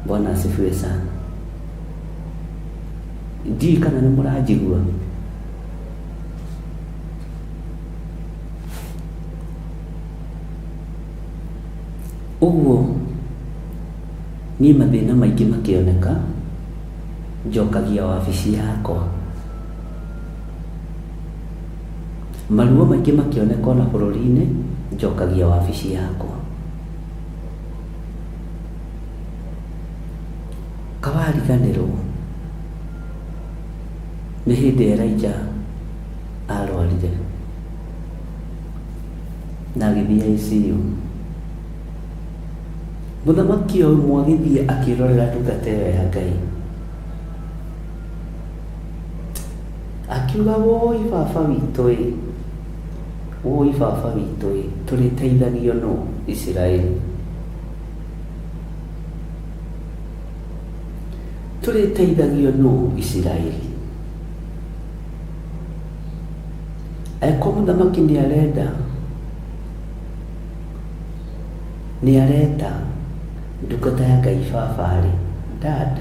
Bwana asifiwe sana. Ndiũĩ kana nĩ mũranjigua. Ũguo niĩ mathĩna maingĩ makĩoneka, njokagia wabici yakwa. Maruo maingĩ makĩoneka ona bũrũri-inĩ, njokagia wabici yakwa. Kawariganĩrwo nĩ hĩndĩ Elijah arwarire na agĩthiĩ ICU. Mũthamaki o ũmwe agĩthiĩ akĩrorera ndungata ĩyo ya Ngai. Akiuga woi baba witũ ĩ, woi baba witũ ĩ, tũrĩteithagio nũ Isiraeli? Tũrĩteithagio nũ Isiraeli? Angĩkorwo mũthamaki nĩ arenda, nĩ areta ndungata ya Ngai baba-rĩ, dad,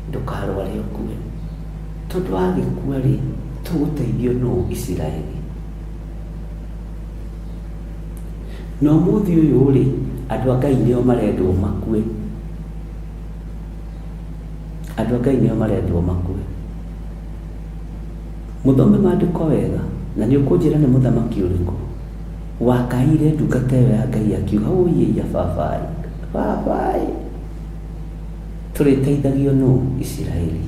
ndũkarware ũkue. Tondũ wagĩkua-rĩ, tũgũteithio nũ Isiraeli? Na ũmũthĩ ũyũ-rĩ, andũ a Ngai nĩo marendwo makue. Andũ a Ngai nĩo marendwo makue. Mũthome maandĩko wega, na nĩ ũkũnjĩra nĩ mũthamaki ũrĩkũ wakaĩire ndungata ĩyo ya Ngai akiuga, ũi baba-ĩ, baba-ĩ, tũrĩteithagio nũ Isiraeli?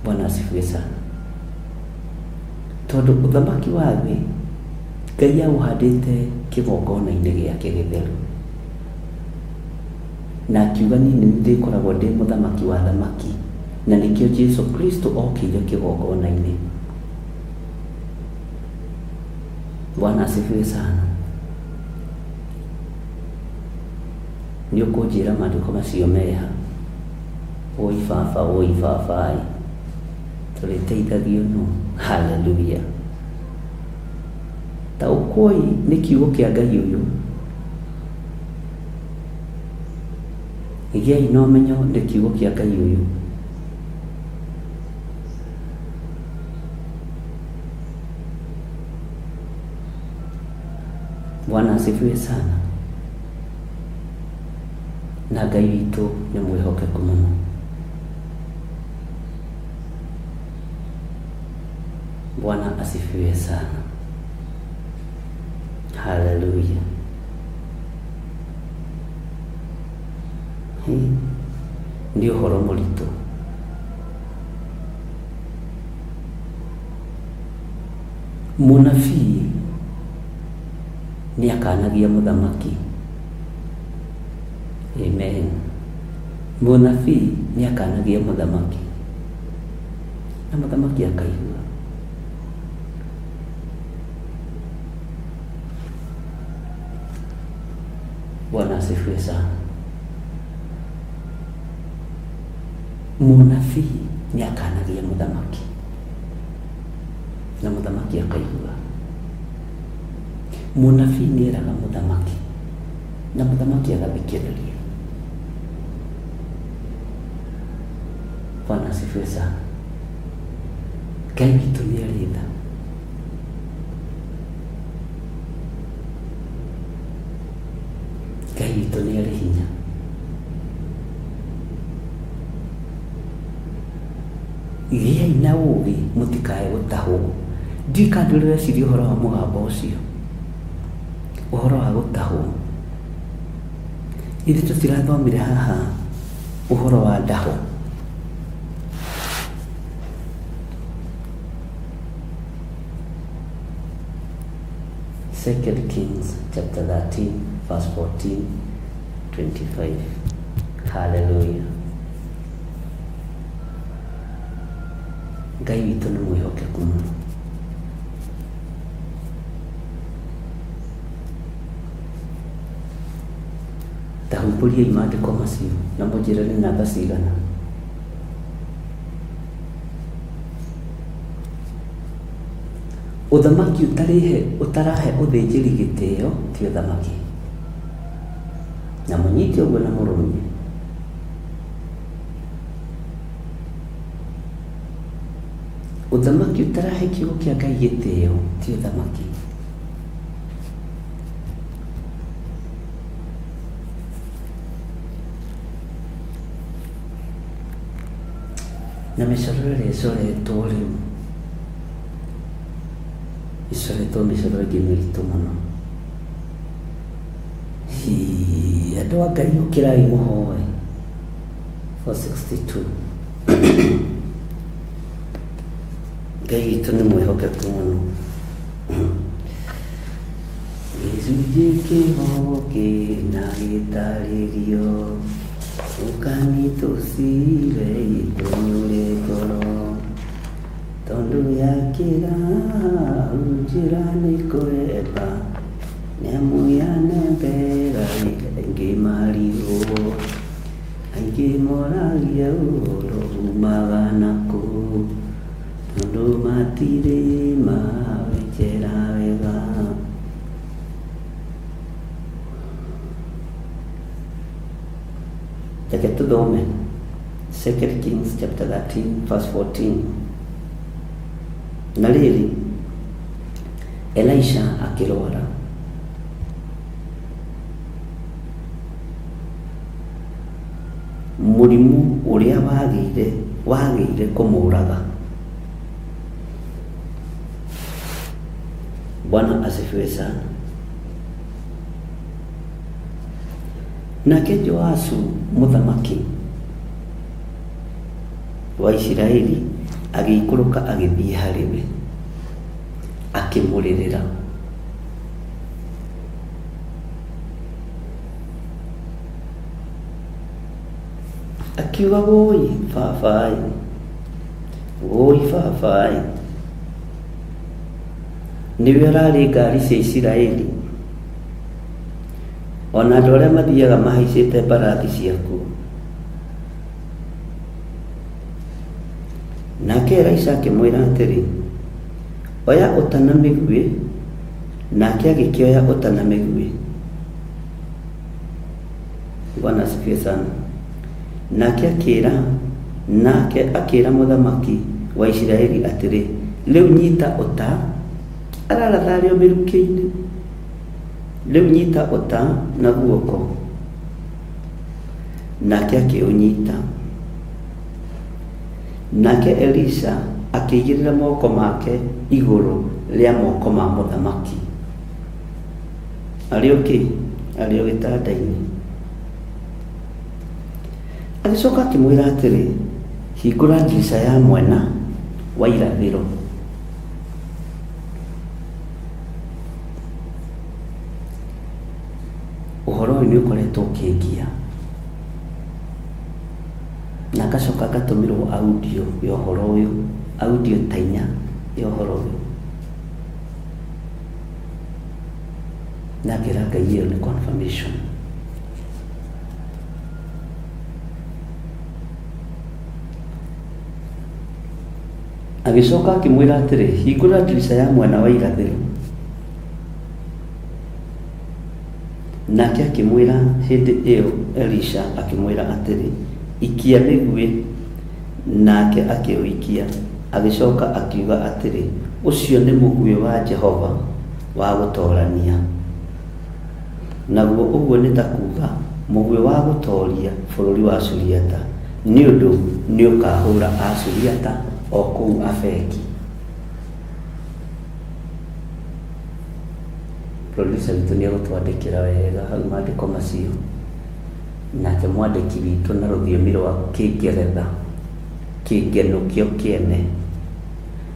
Bwana asifiwe sana. Tondũ ũthamaki wa thĩ Ngai aũhandĩte kĩgongona-inĩ gĩake gĩtheru. Na akiuga niĩ nĩ ndĩkoragwo ndĩ mũthamaki wa athamaki, na nĩkĩo Jesu Kristo okĩire kĩgongona-inĩ. Bwana asifiwe sana. Nĩ ũkũnjĩra maandĩko macio meha? Woi baba, woi baba ĩ, tũrĩteithagio nũ? Haleluya. Taũkwoi nĩ kiugo kĩa Ngai ũyũ. Gĩai na ũmenyo nĩ kiugo kĩa Ngai ũyũ. Bwana asifiwe sana. Na Ngai witũ nĩ mwĩhokeku mũno. Bwana asifiwe sana. Haleluya. Hey, nĩ ũhoro mũritũ. Mũnabii nĩ akanagia mũthamaki. Amen. Mũnabii nĩ akanagia mũthamaki. Na mũthamaki akaigua. Bwana asifiwe sana. Mũnabii nĩ akanagia mũthamaki. Na mũthamaki akaigua. Mũnabii nĩ eraga mũthamaki. Na mũthamaki agathikĩrĩria. Bwana asifiwe sana. Ngai witũ nĩ arĩ tha. Ngai witũ nĩ arĩ hinya. Gĩai na ũũgĩ mũtikae gũtahwo. Ndiũĩ kana ndũrĩ ũreciria ũhoro wa mũgambo ũcio, ũhoro wa gũtahwo. Ithuĩ tũtirathomire haha ũhoro wa ndaho. Second Kings chapter 13 verse 14 25. Hallelujah. Ngai witũ nĩ mwĩhokeku mũno. Ta humbũriai maandĩko macio na mũnjĩre nĩ namba cigana. Ũthamaki ũtarĩhe ũtarahe ũthĩnjĩri gĩtĩo ti ũthamaki. Na mũnyite ũguo na mũrũmie. Ũthamaki ũtarahe kiugo kĩa Ngai gĩtĩo ti ũthamaki. Na mĩcoro ĩrĩa ĩcoretwo rĩu, ĩcoretwo mĩcoro ĩngĩ mĩritũ mũno. Hii, andũ a Ngai ũkĩrai mũhoe. 462. Ngai witũ nĩ mwĩhokeku mũno. Gĩcunjĩ kĩho kĩna gĩtarĩrio, ũkani tũcire itũnyũre ngoro, tondũ yakĩra hau njĩra nĩ kũhemba, nĩamu yanembera aingĩ marigwo, aingĩ moragia ũhoro umaga nakũ, tondũ matirĩ mawĩnjera wega. Reke tũthome 2 Kings chapter 13 verse 14. Na rĩrĩ, Elisha akĩrwara. Mũrimũ ũrĩa wagĩire wagĩire kũmũraga. Bwana asifiwe sana. Nake Joasu mũthamaki wa Isiraeli agĩikũrũka agĩthiĩ harĩ we, akĩmũrĩrĩra. Akiuga, wũi baba-ĩ, wũi baba-ĩ, nĩwe ũrarĩ ngari cia Isiraeli, ona andũ arĩa mathiaga mahaicĩte mbarathi ciaku. Nake Elisha akĩmwĩra atĩrĩ, oya ũta na mĩguĩ, nake agĩkĩoya ũta na mĩguĩ. Bwana asifiwe sana. Nake akĩra nake akĩra mũthamaki wa Isiraeli atĩrĩ, rĩu nyita ũta, araratha arĩ o mĩrukĩ-inĩ, rĩu nyita ũta na guoko. Nake akĩũnyita. Nake Elisha akĩigĩrĩra moko make igũrũ rĩa moko ma mũthamaki. Arĩ o kĩ? Arĩ o gĩtanda-inĩ. Agĩcoka akĩmwĩra atĩrĩ, hingũra ndirica ya mwena wa irathĩro. Ũhoro ũyũ nĩ ũkoretwo ũkĩngia na ngacoka ngatũmĩrwo audio ya ũhoro ũyũ, audio ta inya ya ũhoro ũyũ. Na ngera Ngai ĩyo nĩ confirmation. Agĩcoka akĩmwĩra atĩrĩ, hingũra ndirica ya mwena wa irathĩro. Nake akĩmwĩra hĩndĩ ĩyo Elisha akĩmwĩra atĩrĩ, ikia mĩguĩ. Nake akĩũikia. Agĩcoka akiuga atĩrĩ, ũcio nĩ mũguĩ wa Jehova wa gũtoorania. Naguo ũguo nĩ ta kuuga mũguĩ wa gũtooria bũrũri wa Suriata, nĩ ũndũ nĩũkahũũra Asuriata. o kũu Afeki. Producer witũ nĩ egũtwandĩkĩra wega hau maandĩko macio, nake mwandĩki witũ na rũthiomi rwa Kĩngeretha, kĩngenũkio kĩene,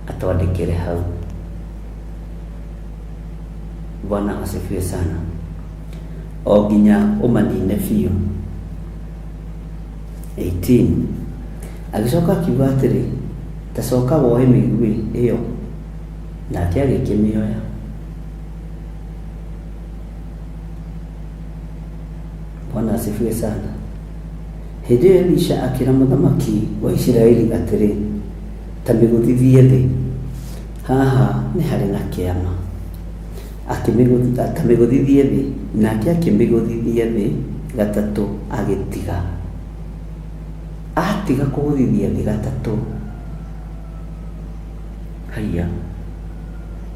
atwandĩkĩre hau. Bwana asifiwe sana. O nginya ũmanine biũ. 18 Agĩcoka akiuga atĩrĩ, Ta coka woe mĩguĩ ĩyo. Nake agĩkĩmĩoya. Bwana asifiwe sana. Hĩndĩ ĩyo Elisha akĩra mũthamaki wa Isiraeli atĩrĩ, Ta mĩgũthithie thĩ, haha nĩ harĩ na kĩama. Ta mĩgũthithie thĩ, nake akĩmĩgũthithia thĩ gatatũ agĩtiga. Atiga kũgũthithia thĩ gatatũ, haiya,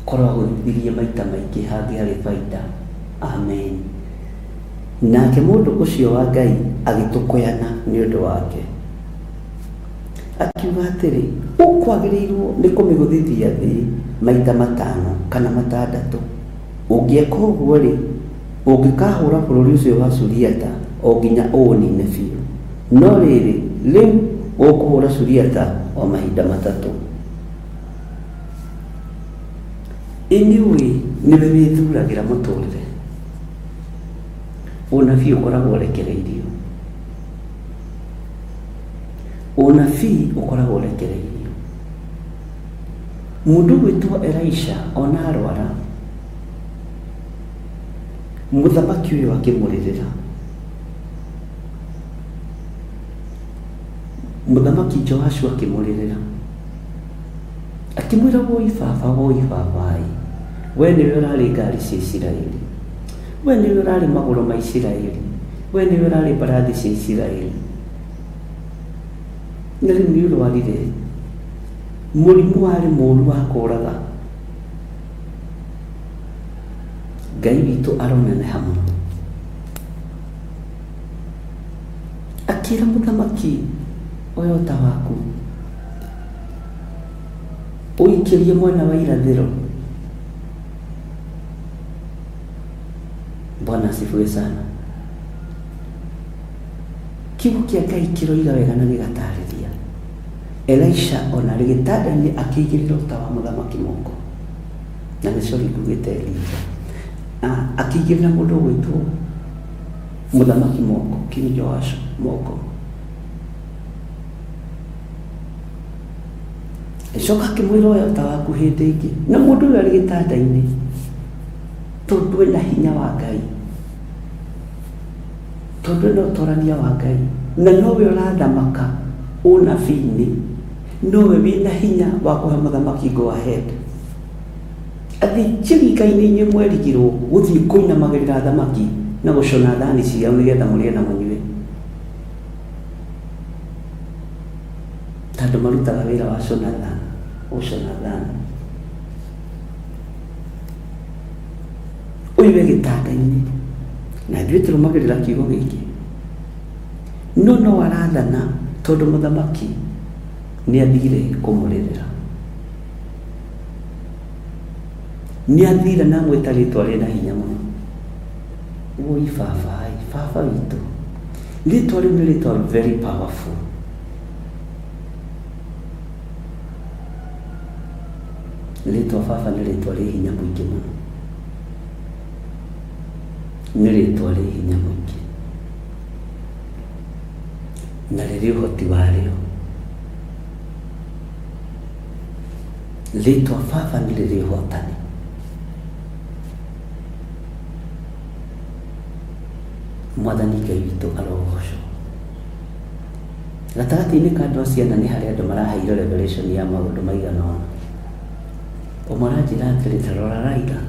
korwo agũthithirie maita maingĩ hangĩarĩ baida. Amen. Nake mũndũ ũcio wa Ngai agĩtũkũyana nĩ ũndũ wake. Akiuga atĩrĩ, Ũkwagĩrĩirwo nĩ kũmĩgũthithia thĩ maita matano kana matandatũ. Ũngĩeka ũguo-rĩ, ũngĩkahũũra bũrũri ũcio wa Suriata o nginya ũũniine biũ. No rĩrĩ, rĩu ũkũhũũra Suriata o mahinda matatũ. Ĩ nĩũĩ nĩwe wĩthuragĩra mũtũrĩre? Ũnabii ũkoragwo ũrekereirio. Ũnabii ũkoragwo ũrekereirio. Mũndũ ũgwĩtwo Elisha ona arwara, mũthamaki ũyũ akĩmũrĩrĩra. Mũthamaki Joashu akĩmũrĩrĩra. Akĩmwĩra woi baba, woi baba ĩ, we nĩwe ũrarĩ ngari cia Isiraeli. We nĩwe ũrarĩ magũrũ ma Isiraeli. We nĩwe ũrarĩ mbarathi cia Isiraeli. Na rĩu nĩ ũrwarire. Mũrimũ warĩ mũũru wa kũraga. Ngai witũ aroneneha mũno. Akĩra mũthamaki, oya ũta waku, ũikĩrie mwena wa irathĩro. Bwana asifiwe sana. Kiugo kĩa Ngai kĩroiga wega na gĩgatarĩria. Elisha ona arĩ gĩtanda-inĩ akĩigĩrĩra ũta wa mũthamaki moko. Na nĩ sorry ngugĩte Elija. Akĩigĩrĩra mũndũ ũgwĩtwo mũthamaki moko, King Joash moko. Agĩcoka akĩmwĩra oya ũta waku hĩndĩ ĩngĩ. Na mũndũ ũyũ arĩ gĩtanda-inĩ tondũ ena hinya wa Ngai, tondũ ena ũtorania wa Ngai, na nowe ũrathamaka ũnabii-inĩ, nowe wĩna hinya wa kũhe mũthamaki go ahead. Athĩnjĩri Ngai nĩ inyuĩ mwerigirwo gũthiĩ kũinamagĩrĩra athamaki na gũcũna thani ciao nĩgetha mũrĩe na mũnyue. Tondũ marutaga wĩra wa cũna thani, gũcũna thani. Ũyũ e gĩtanda-inĩ na ithuĩ tũrũmagĩrĩra kiugo gĩkĩ. No no arathana tondũ mũthamaki nĩ athire kũmũrĩrĩra. Nĩ athire na amwĩta rĩtwa rĩna hinya mũno. Woi baba ĩ, baba witũ. Rĩtwa rĩu nĩ rĩtwa very powerful. Rĩtwa baba nĩ rĩtwa rĩ hinya mũingĩ mũno. Nĩ rĩtwa rĩ hinya mũingĩ. Na rĩrĩ ũhoti warĩo. Rĩtwa baba nĩ rĩrĩ ũhotani. Mwathani Ngai witũ arogocwo. Gatagatĩ-inĩ ka andũ a ciana nĩ harĩ andũ maraheirwo revelation ya maũndũ maigana ũna. Ũmwe aranjĩra atĩrĩ, ta rora Raila,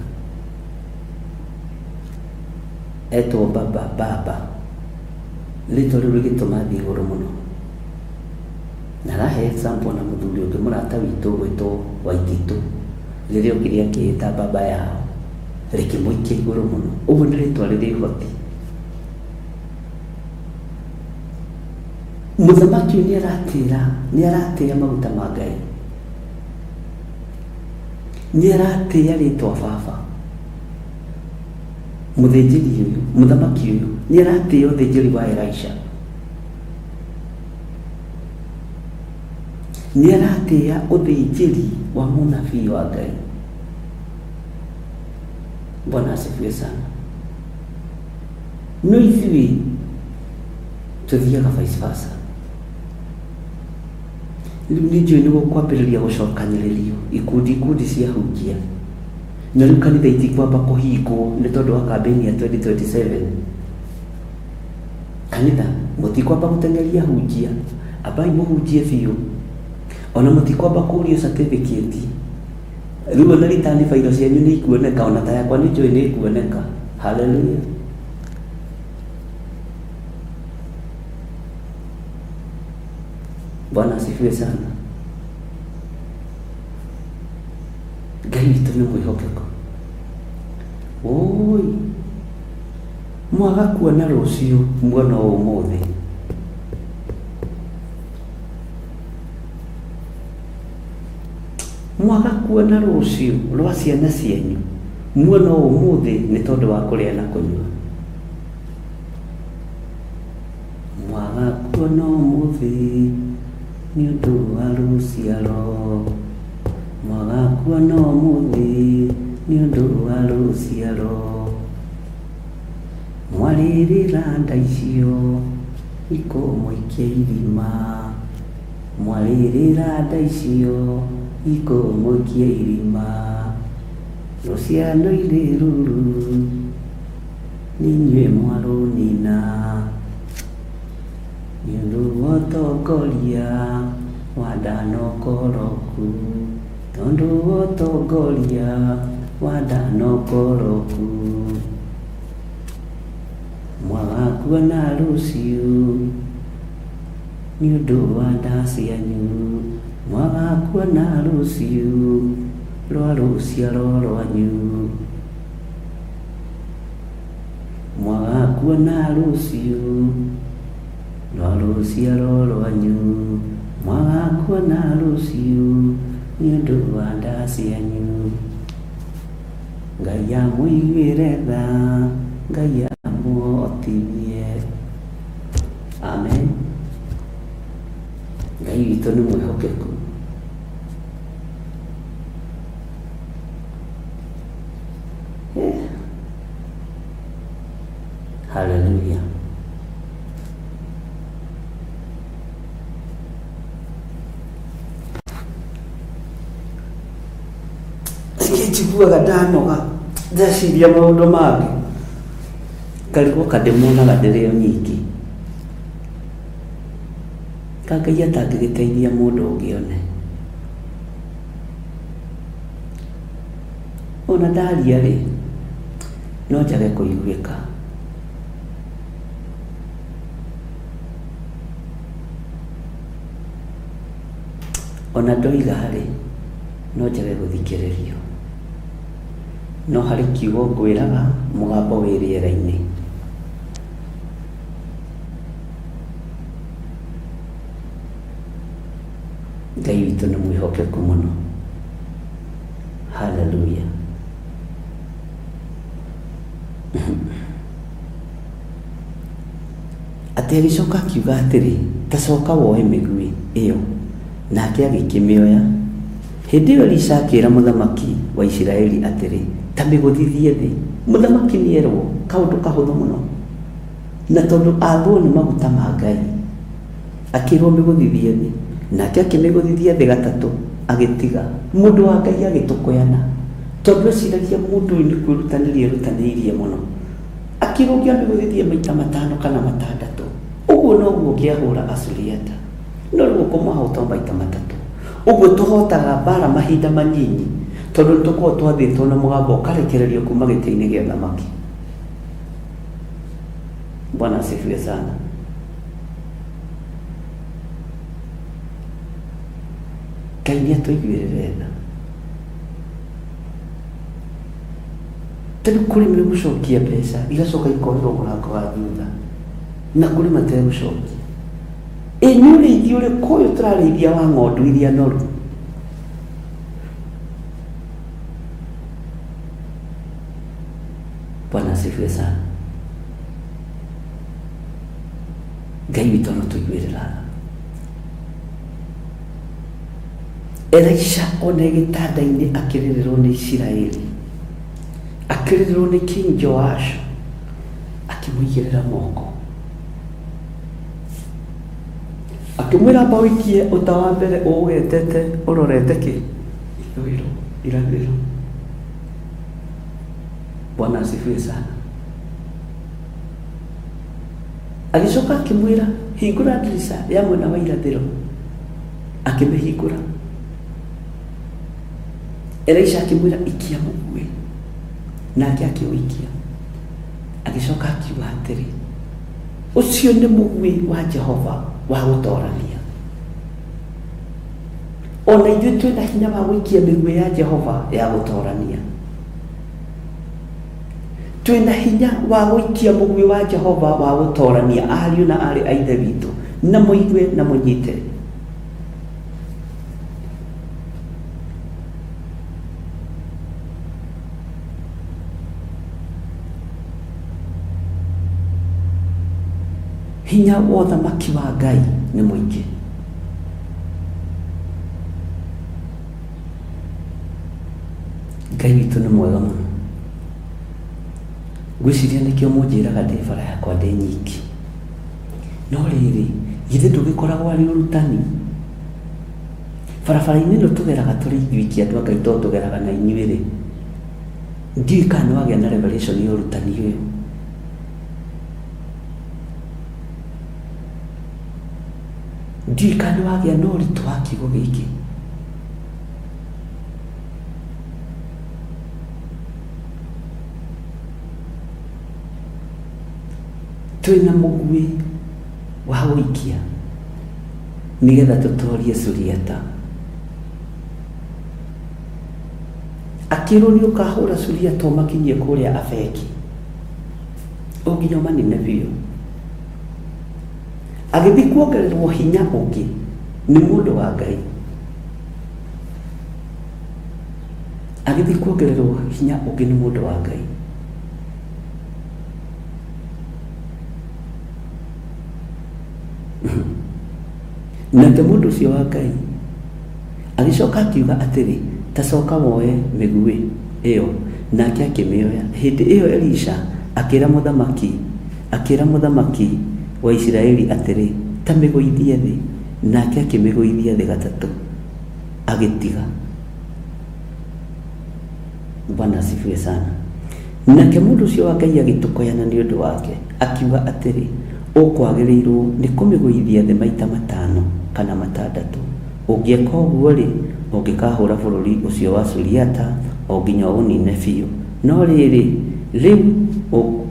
etwo baba baba, rĩtwa rĩu rĩgĩtũma thiĩ igũrũ mũno. Na arahe example na mũthuri ũngĩ mũrata witũ ũgwĩtwo Waititũ, rĩrĩa okire akĩĩta baba yao, rĩkĩmũikia igũrũ mũno. Ũguo nĩ rĩtwa rĩrĩ ũhoti. Mũthamaki ũyũ nĩ aratĩra, nĩ aratĩa maguta ma Ngai. Nĩ aratĩĩa rĩtwa baba. Mũthĩnjĩri ũyũ, mũthamaki ũyũ, nĩ aratĩĩa ũthĩnjĩri wa Elisha. Nĩ aratĩĩa ũthĩnjĩri wa mũnabii wa Ngai. Bwana asifiwe sana. No ithuĩ tũthiaga vice versa. Rĩu nĩ njũĩ nĩ gũkwambĩrĩria gũcokanĩrĩrio ikundi ikundi cia hunjia. Na rĩu kanitha itikwamba kũhingwo nĩ tondũ wa kambĩini ya 2027. Kanitha mũtikwamba gũteng'eria hunjia, ambai mũhunjie biũ. Ona mũtikwamba kũrio certificate. Rĩu ona return file cianyu nĩ ikuoneka, ona ta yakwa nĩ njũĩ nĩ ikuoneka. Hallelujah. Bwana asifiwe sana. Ngai witũ nĩ mwĩhokeku. Oi, mwaga kuona rũciũ muona o ũmũthĩ. Mwaga kuona rũciũ rwa ciana cianyu muona o ũmũthĩ nĩ tondũ wa kũrĩa na kũnyua. Mwaga kuona ũmũthĩ nĩ ũndũ wa rũciaro. Mwaga kuona ũmũthĩ nĩ ũndũ wa rũciaro. Mwarĩrĩra nda icio ikũmũikia irima. Mwarĩrĩra nda icio ikũmũikia irima. Rũciaro irĩ ruru nĩ inyuĩ mwarũnina. Nĩ ũndũ wa ũtongoria wa nda na ũkoroku. Tondũ wa ũtongoria wa nda na ũkoroku. Mwaga kuona rũciũ nĩ ũndũ wa nda cianyu. Mwaga kuona rũciũ rwa rũciaro rwanyu. Mwaga kuona rũciũ rwa rũciaro rwanyu. Mwaga kuona rũciũ nĩ ũndũ wa nda cianyu. Ngai amũiguĩre tha, Ngai amũhotithie. Amen. Ngai witũ nĩ mwĩhokeku. Hallelujah. Rĩngĩ njiguaga ndanoga ndeciria maũndũ mangĩ ngarigwo ka ndĩmonaga ndĩrĩ o nyingĩ ka Ngai atangĩgĩteithia mũndũ ũngĩ one. Ona ndaria rĩ, no njage kũiguĩka. Ona ndoiga rĩ, no njage gũthikĩrĩrio. No harĩ kiugo ngwĩraga mũgambo wĩ rĩera-inĩ. Ngai witũ nĩ mwĩhokeku mũno. Hallelujah. Atĩ agĩcoka akiuga atĩrĩ, ta coka woe mĩguĩ ĩyo. Nake agĩkĩmĩoya. Hĩndĩ ĩyo Elisha akĩĩra mũthamaki wa Isiraeli atĩrĩ, Ta mĩgũthithie thĩ. Mũthamaki nĩerwo kaũndũ kahũthũ mũno. Na tondũ athwo nĩ maguta ma Ngai, akĩrwo mĩgũthithie thĩ. Nake akĩmĩgũthithia thĩ gatatũ, agĩtiga. Mũndũ wa Ngai agĩtũkũyana, tondũ eciragia mũndũ ũyũ nĩ kwĩrutanĩria erutanĩirie mũno. Akĩrwo ũngĩamĩgũthithia maita matano kana matandatũ, ũguo noguo ũngĩahũra Asuriata. No rĩu ũkũmahota o maita matatũ. Ũguo tũhotaga mbara mahinda manyinyi, tondũ nĩ tũkoragwo twathĩtwo na mũgambo ũkarekererio kuma gĩtĩ-inĩ gĩa ũthamaki. Bwana asifiwe sana. Ngai nĩ atũiguĩrĩre tha. Tondũ kũrĩ megũcokia mbeca igacoka ikorerwo mũrango wa thutha na kũrĩ mategũcokia. Ĩ nĩ ũrĩithi ũrĩkũ ũyũ tũrarĩithia wa ng'ondu iria noru? Bwana asifiwe sana. Ngai witũ arotũiguĩrĩra tha. Elisha ona gĩtanda-inĩ akĩrĩrĩrwo nĩ Isiraeli, akĩrĩrĩrwo nĩ King Joashu, akĩmũigĩrĩra moko, akĩmwĩra amba ũikie ũta wa mbere ũũgetete ũrorete kĩ ithũĩro, irathĩro. Bwana asifiwe sana. Agĩcoka akĩmwĩra hingũra ndirica ya mwena wa irathĩro, akĩmĩhingũra. Elisha akĩmwĩra ikia mũguĩ, nake akĩũikia. Agĩcoka akiuga atĩrĩ, ũcio nĩ mũguĩ wa Jehova wa gũtorania. Ona ithuĩ twĩna hinya wa gũikia mĩguĩ ya Jehova ya gũtorania. Twĩna hinya wa gũikia mũguĩ wa Jehova wa gũtorania, ariũ na aarĩ a Ithe witũ, na mũigue na mũnyite. Hinya wa ũthamaki wa Ngai nĩ mũingĩ. Ngai witũ nĩ mwega mũno. Ngwĩciria nĩkĩo mũnjĩraga ndĩ bara yakwa ndĩ nyiki. No rĩrĩ, githĩ ndũgĩkoragwo arĩ ũrutani? Barabara-inĩ ĩno tũgeraga tũrĩ ithuiki andũ a Ngai tondũ tũgeraga na inyuĩ-rĩ, ndiũĩ kana nĩ wagĩa na revelation ya ũrutani ũyũ. Ndiũĩ kana nĩ wagĩa na ũritũ wa kiugo gĩkĩ. Twĩna mũguĩ wa gũikia nĩgetha tũtorie Suriata. Akĩrwo nĩ ũkahũra Suriata ũmakinyie kũrĩa Afeki, o nginya ũmanine biũ. Agĩthiĩ kuongererwo hinya ũngĩ nĩ mũndũ wa Ngai. Agĩthiĩ kuongererwo hinya ũngĩ nĩ mũndũ wa Ngai. Nake mũndũ ũcio wa Ngai agĩcoka akiuga atĩrĩ, ta coka woe mĩguĩ ĩyo. Nake akĩmĩoya. Hĩndĩ ĩyo Elisha akĩra mũthamaki, akĩra mũthamaki wa Isiraeli atĩrĩ, ta mĩgũithie thĩ. Nake akĩmĩgũithia thĩ gatatũ, agĩtiga. Bwana asifiwe sana. Nake mũndũ ũcio wa Ngai agĩtũkoyana nĩ ũndũ wake, akiuga atĩrĩ, Ũkwagĩrĩirwo nĩ kũmĩgũithia thĩ maita matano kana matandatũ. Ũngĩeka ũguo-rĩ, ũngĩkahũũra bũrũri ũcio wa Suriata o nginya ũũniine biũ. No rĩrĩ, rĩu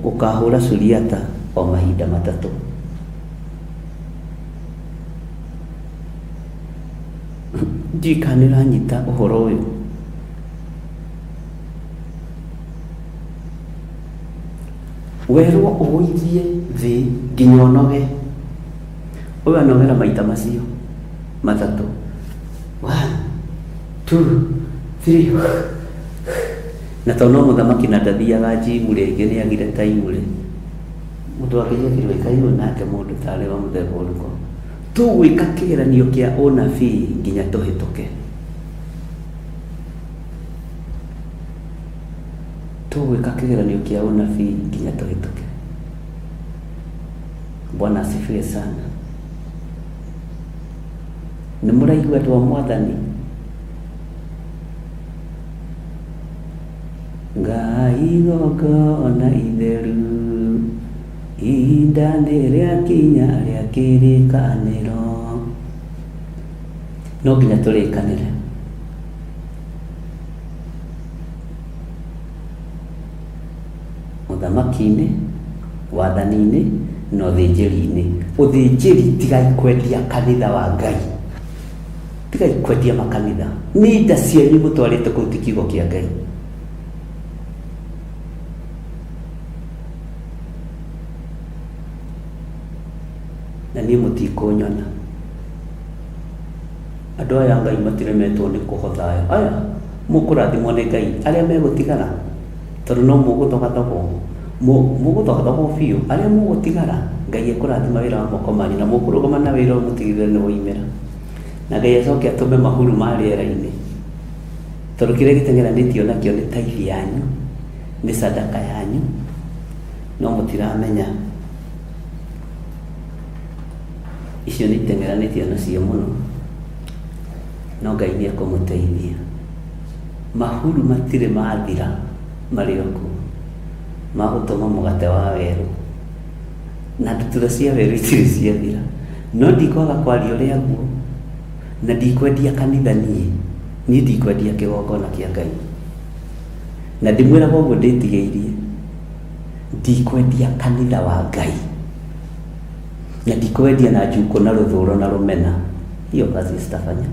ũkaahũũra Suriata o mahinda matatũ. Ndiũĩ kana nĩ ũranyita ũhoro ũyũ. Werwo ũgũithie thĩ nginya ũnoge. Ũyũ anogera maita macio matatũ. One, two, three. Na tondũ no mũthamaki na ndathiaga njimu rĩngĩ nĩ agire taimu rĩ, mũndũ angĩnjĩkĩrwo ĩka ũyũ nake mũndũ tarĩ wa mũthemba ũrĩkũ. Tũgwĩka kĩgeranio kĩa ũnabii nginya tũhĩtũke. Tũgwĩka kĩgeranio kĩa ũnabii nginya tũhĩtũke. Bwana asifiwe sana. Nĩ mũraigua andũ a Mwathani? Ngai igongona itheru, ihinda nĩ rĩakinya rĩa kĩrĩkanĩro. No nginya tũrĩkanĩre. Ũthamaki-inĩ, wathani-inĩ na ũthĩnjĩri-inĩ. Ũthĩnjĩri tigai kwendia kanitha wa Ngai. Tigai kwendia makanitha. Nĩ nda cianyu mũtwarĩte kũu ti kiugo kĩa Ngai. Na niĩ mũtikũnyona. Andũ aya a Ngai matiremetwo nĩ kũhotha aya. Aya mũkũrathimwo nĩ Ngai arĩa megũtigara tondũ no mũgũthogathogwo. Mũgũthogothogwo biũ. Arĩa mũgũtigara, Ngai ekũrathima wĩra wa moko manyu na mũkũrũgama na wĩra ũyũ mũtigĩrĩre nĩ woimĩra. Na Ngai acoke atũme mahuru ma rĩera-inĩ. Tondũ kĩrĩa gĩteng'eranĩtio nakĩo nĩ taithi yanyu, nĩ sadaka yanyu, no mũtiramenya. Icio nĩ iteng'eranĩtio nacio mũno, no Ngai nĩ ekũmũteithia. Mahuru matirĩ mathira marĩ o kuo, ma gũtũma mũgate wa werũ, na ndutura cia werũ itirĩ ciathira. No ndikwaga kwaria ũrĩa guo, na ndikwendia kanitha niĩ, niĩ ndikwendia kĩgongona kĩa Ngai. Na ndĩmwĩraga ũguo ndĩtigĩirie, ndikwendia kanitha wa Ngai, na ndikwendia na njukũ na rũthũro na rũmena, hiyo kazi sitafanya.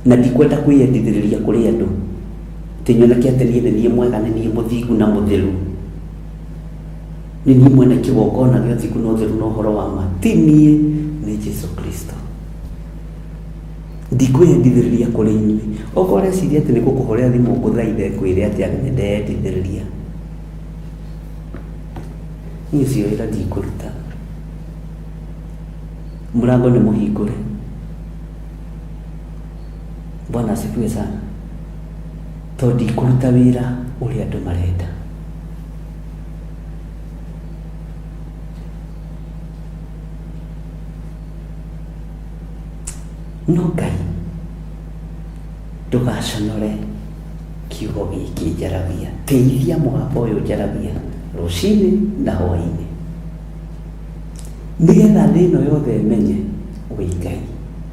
Na ndikwenda kwĩyendithĩrĩria kũrĩ andũ, atĩ nyoneke atĩ niĩ nĩ niĩ mwega, nĩ niĩ mũthingu na mũtheru, nĩ niĩ mwene kĩgongona gĩa ũthingu na ũtheru na ũhoro wa ma. Ti niĩ, nĩ Jesu Kristo. Ndikwĩyendithĩrĩria kũrĩ inyuĩ. Okorwo ũreciria atĩ nĩ gũkũhũrĩra thimũ ngũthaithe ngwĩre atĩ nĩ ndeyendithĩrĩria, niĩ ũcio wĩra ndikũruta. Mũrango nĩ mũhingũre. Bwana asifiwe sana. Tondũ ndikũruta wĩra ũrĩa andũ marenda. No Ngai, ndũgaconore kiugo gĩkĩ njaragia, tĩithia mũgambo ũyũ njaragia rũcinĩ na hwaĩ-inĩ, nĩgetha thĩ ĩno yothe ĩmenye wĩ Ngai.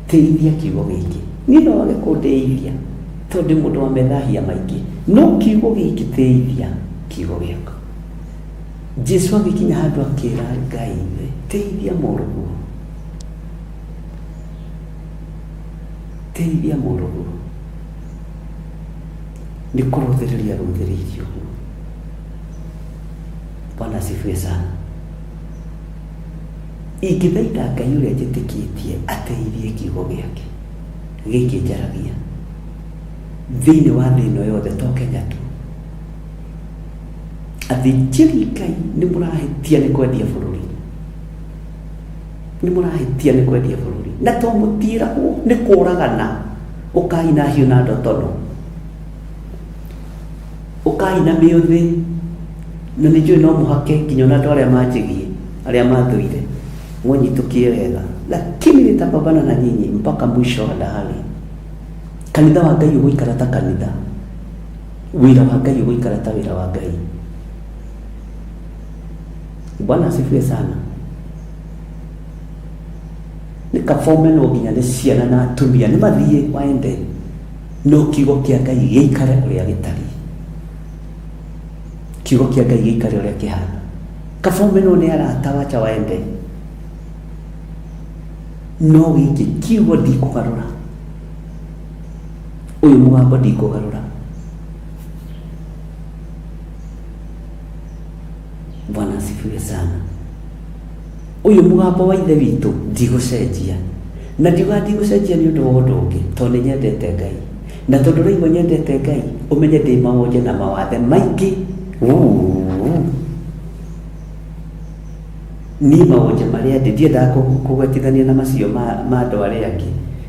Tĩithia kiugo gĩkĩ. Niĩ no wage kũndĩithia tondũ ndĩ mũndũ wa methahia maingĩ, no kiugo gĩkĩ tĩithia kiugo gĩaku. Jesu agĩkinya handũ akĩra Ngai ithe, tĩithia mũrũguo. Teithia mũrũguo. Nĩ kũrũthĩrĩria arũthĩrĩirie ũguo. Bwana asifiwe sana. Ingĩthaitha Ngai ũrĩa njĩtĩkĩtie ateithie kiugo gĩake gĩkĩ njaragia thĩinĩ wa thĩ ĩno yothe, to Kenya tu. Athĩnjĩri Ngai nĩ mũrahĩtia nĩ kwendia bũrũri. Nĩ mũrahĩtia nĩ kwendia bũrũri. Na to mũtiĩragwo nĩ kũragana, ũkai na hiũ na ndotono, ũkai na mĩũthĩ, na nĩ njũĩ no mũhake nginya ona andũ arĩa manjĩgiĩ, arĩa mathũire, mũnyitũkie wega, lakini nitapambana na nyinyi mpaka mwisho wa dahari. Kanitha wa Ngai ũgũikara ta kanitha, wĩra wa Ngai ũgũikara ta wĩra wa Ngai. Bwana asifiwe sana. Nĩ kaba ũmenwo nginya nĩ ciana na atumia nĩ mathiĩ waende, no kiugo kĩa Ngai gĩikare ũrĩa gĩtariĩ, kiugo kĩa Ngai gĩikare ũrĩa kĩhana. Kaba ũmenwo nĩ arata, wacha waende, no gĩkĩ kiugo ndikũgarũra, ũyũ mũgambo ndikũgarũra. Bwana asifiwe sana. Ũyũ mũgambo wa Ithe witũ ndigũcenjia. Na ndiugaga ndigũcenjia nĩ ũndũ wa ũndũ ũngĩ, tondũ nĩ nyendete Ngai. Na tondũ ũraigua nyendete Ngai, ũmenye ndĩ mawonje na mawathe maingĩ. Niĩ mawonje marĩa ndĩ, ndiendaga kũgwetithania na macio ma andũ arĩa angĩ,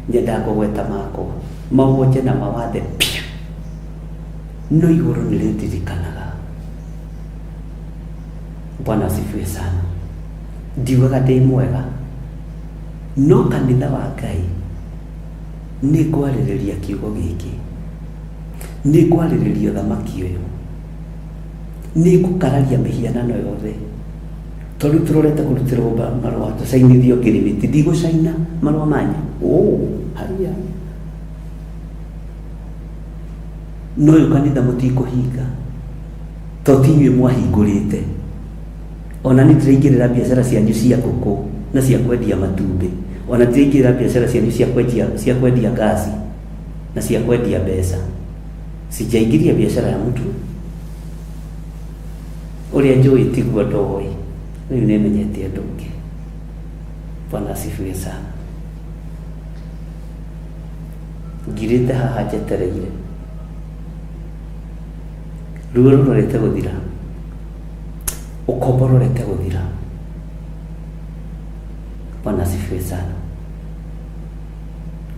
nyendaga kũgweta makwa. Mawonje na mawathe biũ. No igũrũ nĩ rĩndirikanaga. Bwana asifiwe sana. Ndiugaga ndĩ mwega, no kanitha wa Ngai nĩ ngwarĩrĩria kiugo gĩkĩ, nĩ ngwarĩrĩria ũthamaki ũyũ, nĩ ngũkararia mĩhianano yothe. Tondũ tũrorete kũrutĩrwo marũa tũcainithio ngirimiti, ndigũcaina marũa manyu. Oh, haiya. No ũyũ kanitha mũtikũhinga. To ti inyuĩ mwahingũrĩte. Ona niĩ ndiraingĩrĩra biacara cianyu cia ngũkũ na cia kwendia matumbĩ. Ona ndiraingĩrĩra biacara cianyu cia kwendia, cia kwendia ngasi na cia kwendia mbeca. Sijaingilia biashara ya mtu. Ũrĩa njũĩ tiguo ndoĩ. Rĩu nĩmenyete ũndũ ũngĩ. Bwana asifiwe sana. Ngirĩte haha njetereire. Ruo rũrorete gũthira. Ũkombo ũrorete gũthira. Bwana asifiwe sana.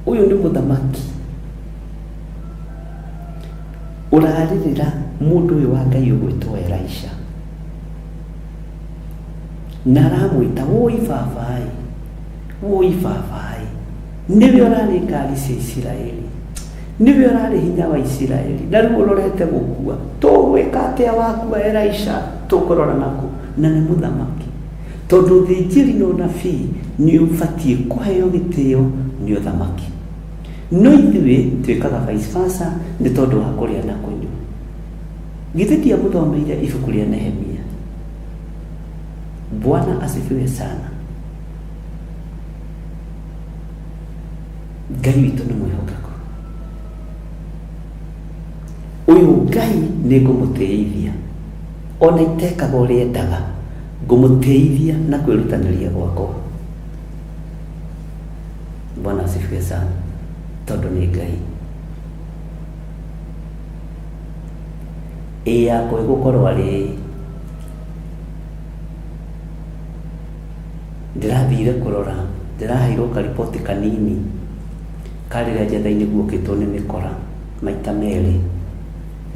Ũyũ nĩ mũthamaki ũrarĩrĩra mũndũ ũyũ wa Ngai ũgwĩtwo Elisha na aramwĩta wũi babaĩ, wũi babaĩ, nĩwe ũrarĩ ngari cia Isiraeli, nĩwe ũrarĩ hinya wa Isiraeli, na rĩu ũrorete gũkua. Tũgwĩka atĩa wakua Elisha? Tũkũrora nakũ? Na nĩ mũthamaki. Tondũ ũthĩnjĩri na ũnabii nĩ ũbatiĩ kũheo gĩtĩo nĩ ũthamaki. No ithuĩ twĩkaga vice versa nĩ tondũ wa kũrĩa na kũnyua. Githĩ ndiamũthomeire ibuku rĩa Nehemia? Bwana asifiwe sana. Ngai witũ nĩ mwĩhokeku. Ũyũ Ngai nĩ ngũmũtĩithia ona itekaga ũrĩa endaga, ngũmũtĩithia na kwĩrutanĩria gwakwa. Bwana asifiwe sana, tondũ nĩ Ngai. Ĩ yakwa ĩgũkorwo arĩ ĩ. Ndĩrathire kũrora, ndĩraheirwo kariboti kanini ka rĩrĩa njetha-inĩ guokĩtwo nĩ mĩkora maita merĩ.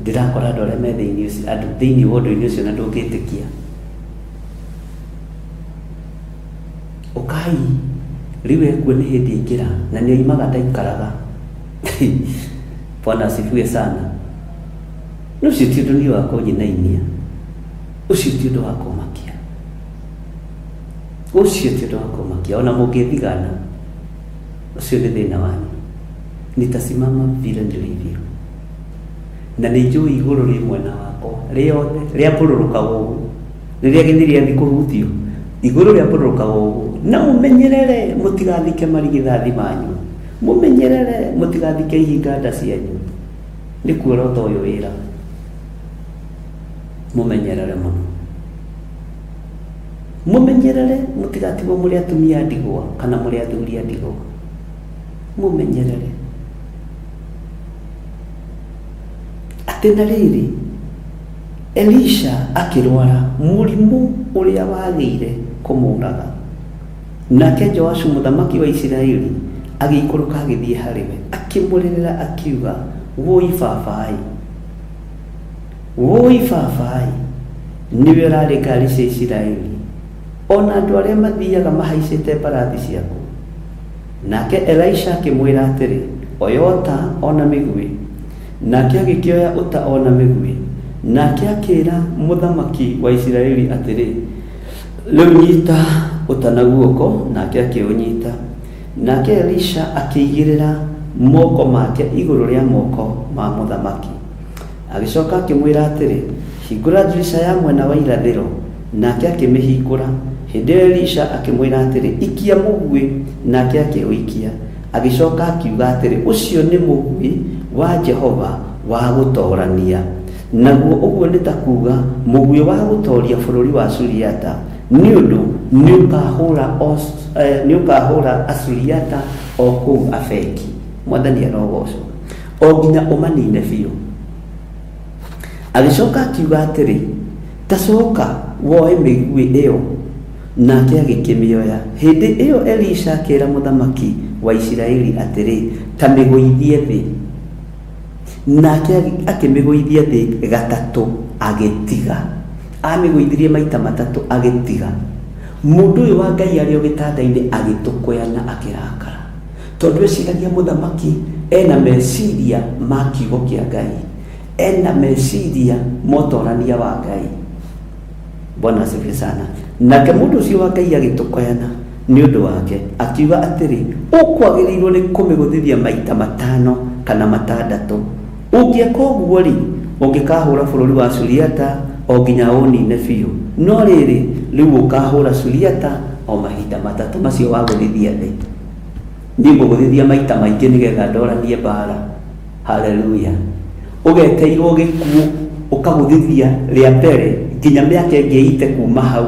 Ndĩrakora andũ arĩa me thĩinĩ ũcio, andũ thĩinĩ wa ũndũ-inĩ ũcio na ndũngĩtĩkia. Ũkai, rĩu ekuo nĩ hĩndĩ aingĩra na nĩ oimaga ndaikaraga. Bwana asifiwe sana. Na ũcio ti ũndũ niĩ wa kũnyinainia, ũcio ti ũndũ wa kũmakia, ũcio ti ũndũ wa kũmakia. Ona mũngĩthigana, ũcio nĩ thĩna wanyu. Nitasimama vile nilivyo. Na nĩ njũĩ igũrũ rĩ mwena wakwa rĩothe rĩambũrũrũkaga ũguo rĩrĩa gĩthĩ rĩathi kũhutio igũrũ rĩambũrũrũkaga ũguo na mũmenyerere mũtigathike marigithathi manyu mũmenyerere mũtigathike ihinga nda cianyu nĩ kuorota ũyũ wĩra mũmenyerere mũno mũmenyerere mũtigatigwo mũrĩ atumia a ndigwa kana mũrĩ athuri a ndigwa mũmenyerere atĩ na rĩrĩ Elisha akĩrwara mũrimũ ũrĩa wagĩire kũmũũraga. Nake Joashu mũthamaki wa Isiraeli agĩikũrũka agĩthiĩ harĩ we, akĩmũrĩrĩra akiuga, Wũi baba-ĩ! Wũi baba-ĩ! Nĩwe ũrarĩ ngaari cia Isiraeli, o na andũ arĩa mathiaga mahaicĩte mbarathi ciaku! Nake Elisha akĩmwĩra atĩrĩ, Oya ũta o na mĩguĩ. Nake agĩkĩoya ũta o na mĩguĩ. Nake akĩĩra mũthamaki wa Isiraeli atĩrĩ, Rĩu nyita ũta na guoko. Nake akĩũnyita. Nake Elisha akĩigĩrĩra moko make igũrũ rĩa moko ma mũthamaki. Agĩcoka akĩmwĩra atĩrĩ, Hingũra ndirica ya mwena wa irathĩro. Nake akĩmĩhingũra. Hĩndĩ ĩyo Elisha akĩmwĩra atĩrĩ, Ikia mũguĩ. Nake akĩũikia. Agĩcoka akiuga atĩrĩ, Ũcio nĩ mũguĩ wa Jehova wa gũtoorania. Naguo ũguo nĩ ta kuuga mũguĩ wa gũtooria bũrũri wa Suriata, nĩ ũndũ nĩũkahũra Asuriata o kũu Afeki. Mwathani arogoocwo. O nginya ũmanine biũ. Agĩcoka akiuga atĩrĩ, Ta coka woe mĩguĩ ĩyo. Nake agĩkĩmĩoya. Hĩndĩ ĩyo Elisha akĩĩra mũthamaki wa Isiraeli atĩrĩ, Ta mĩgũithie thĩ. Nake akĩmĩgũithia thĩ gatatũ, agĩtiga. Amĩgũithirie maita matatũ, agĩtiga. Mũndũ ũyũ wa Ngai arĩ o gĩtanda-inĩ agĩtũkũyana akĩrakara. Tondũ eciragia mũthamaki ena meciria ma kiugo kĩa Ngai. Ena meciria ma ũtorania wa Ngai. Bwana asifiwe sana. Nake mũndũ ũcio wa Ngai agĩtũkoyana nĩ ũndũ wake, akiuga atĩrĩ, ũkwagĩrĩirwo nĩ kũmĩgũthithia maita matano kana matandatũ. Ũngĩeka ũguo-rĩ, ũngĩkahũra bũrũri wa Suriata o nginya ũũnine biũ. No rĩrĩ, rĩu ũkahũra Suriata o mahinda matatũ macio wagũthithia thĩ. Niĩ ngũgũthithia maita maingĩ nĩgetha ndoranie mbaara. Haleluya. Ũgeteirwo gĩkuũ ũkagũthithia rĩa mbere nginya mĩaka ĩngĩ ĩite kuma hau.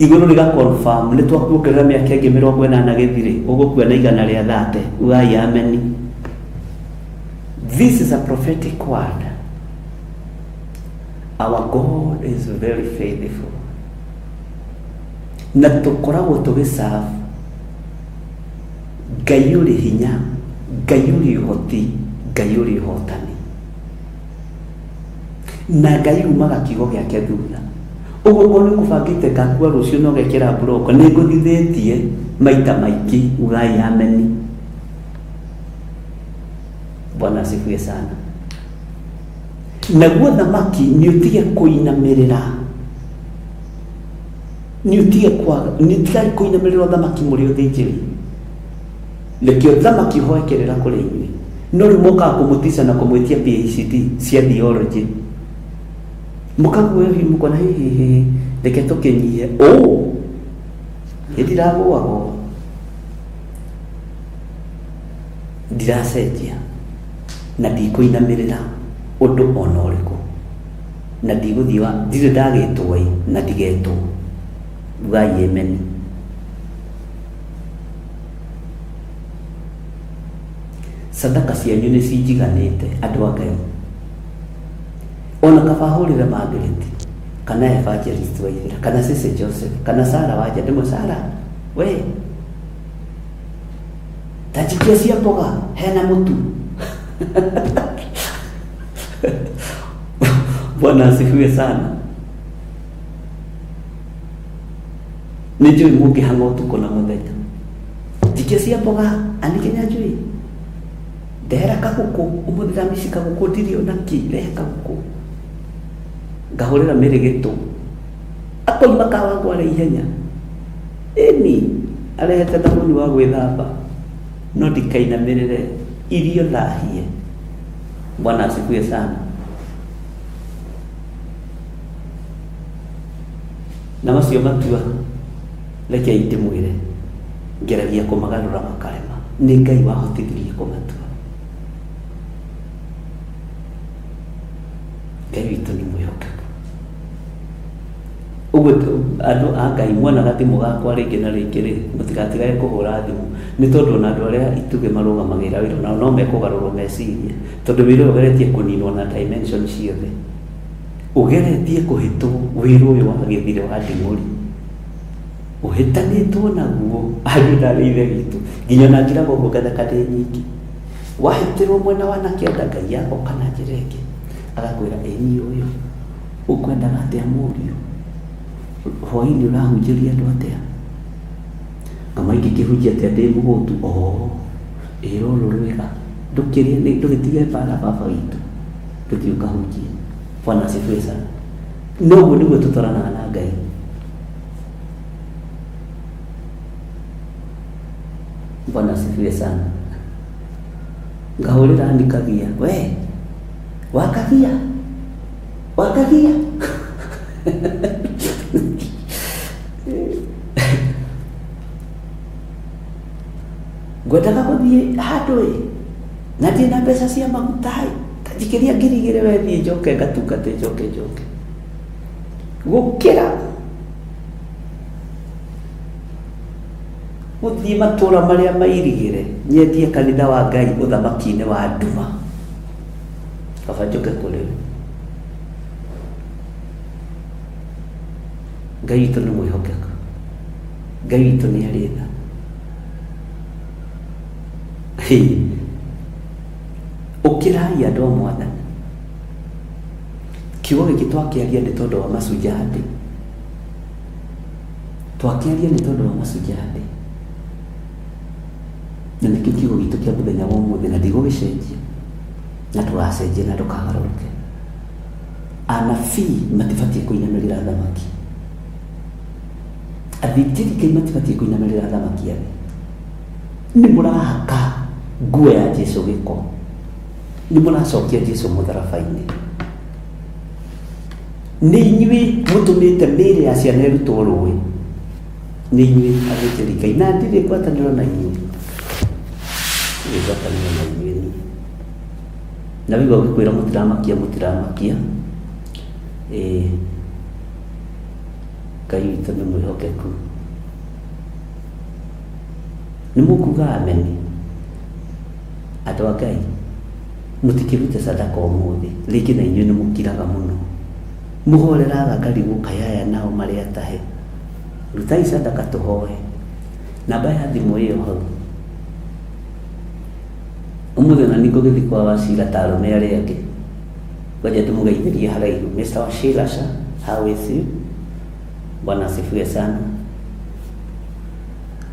Igũrũ rĩga confirm nĩ twakuongerera mĩaka ĩngĩ 80 gĩthirĩ, ũgũkua na igana rĩa thate. Ugai ameni. This is a prophetic word. Our God is very faithful. Na tũkoragwo tũgĩserve Ngai ũrĩ hinya, Ngai ũrĩ ũhoti, Ngai ũrĩ ũhotani. Na Ngai umaga kiugo gĩake thutha. Ũguo okorwo nĩ ũkũbangĩte ngakua rũciũ na ũgekĩra mburoko, nĩ ngũthithĩtie maita maingĩ, ugai ameni. Bwana asifiwe sana. Naguo thamaki nĩ ũtige kũinamĩrĩra, nĩ ũtige kwaga, nĩ ũtige kũinamĩrĩra ũthamaki mũrĩ ũthĩnjĩri. Reke ũthamaki ũhoe kĩrĩra kũrĩ inyuĩ. No rĩu mokaga kũmũtica na kũmwĩtia PhD cia theology. Mũkaguoyohio mũkona hihihi reke tũkĩnyihie. Ũ nĩ ndiragũagwo, ndiracenjia na ndikũinamĩrĩra ũndũ ona ũrĩkũ, na ndigũthiĩ wa ndirĩ ndagĩtwo ĩ na ndigetwo. Ugai amen. Sadaka cianyu nĩ cinjiganĩte andũ a Ngai. Ona kaba hũrĩre Margaret kana Evangelist Waithera kana Cece Joseph kana Sara Wanja ndĩmwe Sara we ta njikia cia mboga hena mũtu. Bwana asifiwe sana. Nĩ njũĩ mũngĩhang'a ũtukũ na mũthenya. Njikia cia mboga Anike Nyanjui, ndehera kagũkũ ũmũthĩ ndamici kagũkũ ndirĩ ona kĩ, rehe kagũkũ. Ngahũrĩra Mary gĩtũ akoima Kawangware ihenya. Ĩni arehete thabuni wa gwĩthamba no ndikainamĩrĩre irio thahie. Bwana asifiwe sana. Na macio matua rekei ndĩmwĩre ngeragia kũmagarũra makarema. Nĩ Ngai wahotithirie kũmatua. Ngai witũ nĩ mwĩhokeku. Ũguo andũ a Ngai muonaga thimũ gakwa rĩngĩ na rĩngĩ rĩ, mũtigatigage kũhũra thimũ. Nĩ tondũ ona andũ arĩa itugĩ marũgamagĩrĩra wĩra nao no mekũgarũrwo meciria. Tondũ wĩra ũyũ ũgeretie kũninwo na dimension ciothe. Ũgeretie kũhĩtwo wĩra ũyũ wa gĩthire wa nding'ũri. Ũhĩtanĩtwo naguo ariũ na aarĩ a Ithe witũ. Nginya ona ngiraga ũguo ngatheka ndĩ nyiki. Wahĩtĩrwo mwena wa na kĩanda Ngai agoka na njĩra ĩngĩ. Agakwĩra ĩ niĩ ũyũ ũkwendaga atĩa mũriũ? Hwainĩ ũrahunjĩria andũ atĩa? Ngama ingĩkĩhunjia atĩa ndĩ mũhũtu? Oo, ĩ rũrũ rwega. Ndũkĩrĩe, ndũgĩtige mbara baba witũ. Ndũthiĩ ũkahunjie. Bwana asifiwe sana. Noguo nĩguo tũtwaranaga na Ngai. Bwana asifiwe sana. Ngahũrĩra Andy Kagia, we wakagia wakagia ngwendaga gũthiĩ handũ ĩ na ndirĩ na mbeca cia maguta ĩ, ta njikĩria 2000 we thiĩ njoke ngatungate njoke njoke gũkĩra gũthiĩ matũra marĩa mairigĩre nyendie kanitha wa Ngai ũthamaki-inĩ wa nduma kaba njoke kũrĩ we. Ngai witũ nĩ mwĩhokeku, Ngai witũ nĩ arĩ tha. Ũkĩrai andũ a Mwathani. Kiugo gĩkĩ twakĩaria nĩ tondũ wa Mashujaa Day. Twakĩaria nĩ tondũ wa Mashujaa Day. Na nĩkĩo kiugo gitũ kĩa mũthenya wa ũmũthĩ na ndigũgĩcenjia na ndũgacenjie na ndũkagarũrũke. Anabii matibatiĩ kũinamĩrĩra athamaki. Athĩnjĩri Ngai matibatiĩ kũinamĩrĩra athamaki a thĩ. Nĩ mũrahaka nguo ya Jesu gĩko. Nĩ mũracokia Jesu mũtharaba-inĩ. Nĩ inyuĩ mũtũmĩte mĩĩrĩ ya ciana ĩrutwo rũĩ. Nĩ inyuĩ athĩnjĩri Ngai. Na ndirĩ ngwatanĩro na inyuĩ. Ndirĩ ngwatanĩro na inyuĩ niĩ. Na wigua ngĩkwĩra mũtiramakia mũtiramakia. Ĩĩ. Ngai witũ nĩ mwĩhokeku. Nĩ mũkuga ameni? Andũ a Ngai, mũtikĩrute sadaka ũmũthĩ. Rĩngĩ na inyuĩ nĩ mũkiraga mũno. Mũhoreraga ngarigwo kaĩ aya nao marĩ atahe. Rutai sadaka tũhoe. Namba ya thimũ ĩyo hau. Ũmũthĩ ona niĩ ngũgĩthiĩ kwa Wachira ta arũme arĩa angĩ. Ngoja ndĩmũgeithĩrie haraihu. Mr. Wachira sir, how is you? Bwana asifiwe sana.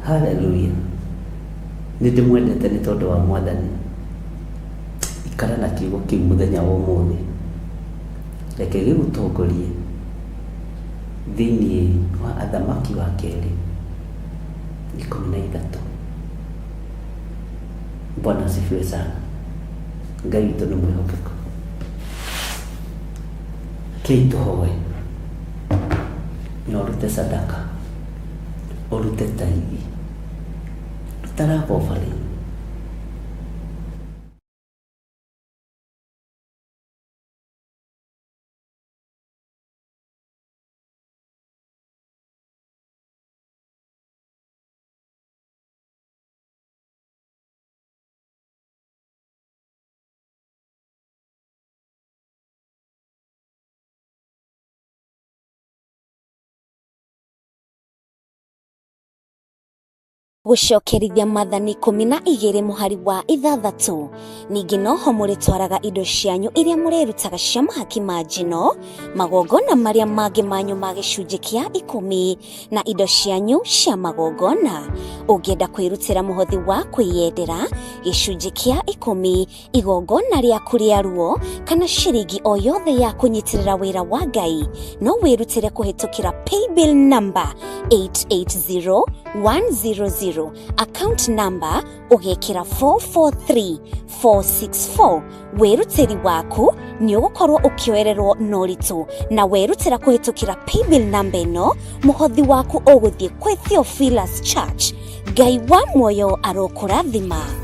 Hallelujah. Nĩ ndĩmwendete nĩ tondũ wa Mwathani. Ikara na kiugo kĩu mũthenya wa ũmũthĩ. Reke gĩgũtongorie thĩinĩ wa Athamaki wa kerĩ 13. Bwana asifiwe sana. Ngai witũ nĩ mwĩhokeku. Kei tũhoe na ũrute sadaka, ũrute taithi, ruta love offering.
Gũcokerithia Maathani 12 mũhari wa 6. Ningĩ noho mũrĩtwaraga indo cianyu iria mũrĩrutaga cia mahaki ma njino, magongona marĩa mangĩ manyu ma gĩcunjĩ kĩa ikũmi, na indo cianyu cia magongona. Ũngĩenda kwĩrutĩra mũhothi wa kwĩyendera, gĩcunjĩ kĩa ikũmi, igongona rĩaku rĩa ruo, kana ciringi o yothe ya kũnyitĩrĩra wĩra wa Ngai, no wĩrutĩre kũhĩtũkĩra paybill number 880100, account number ũgekĩra 443464. Wĩrutĩri waku nĩ ũgũkorwo ũkĩoererwo na ũritũ, na werutĩra kũhĩtũkĩra paybill number ĩno, mũhothi waku ũgũthiĩ kwĩ Theophilus Church. Ngai wa muoyo arokũrathima.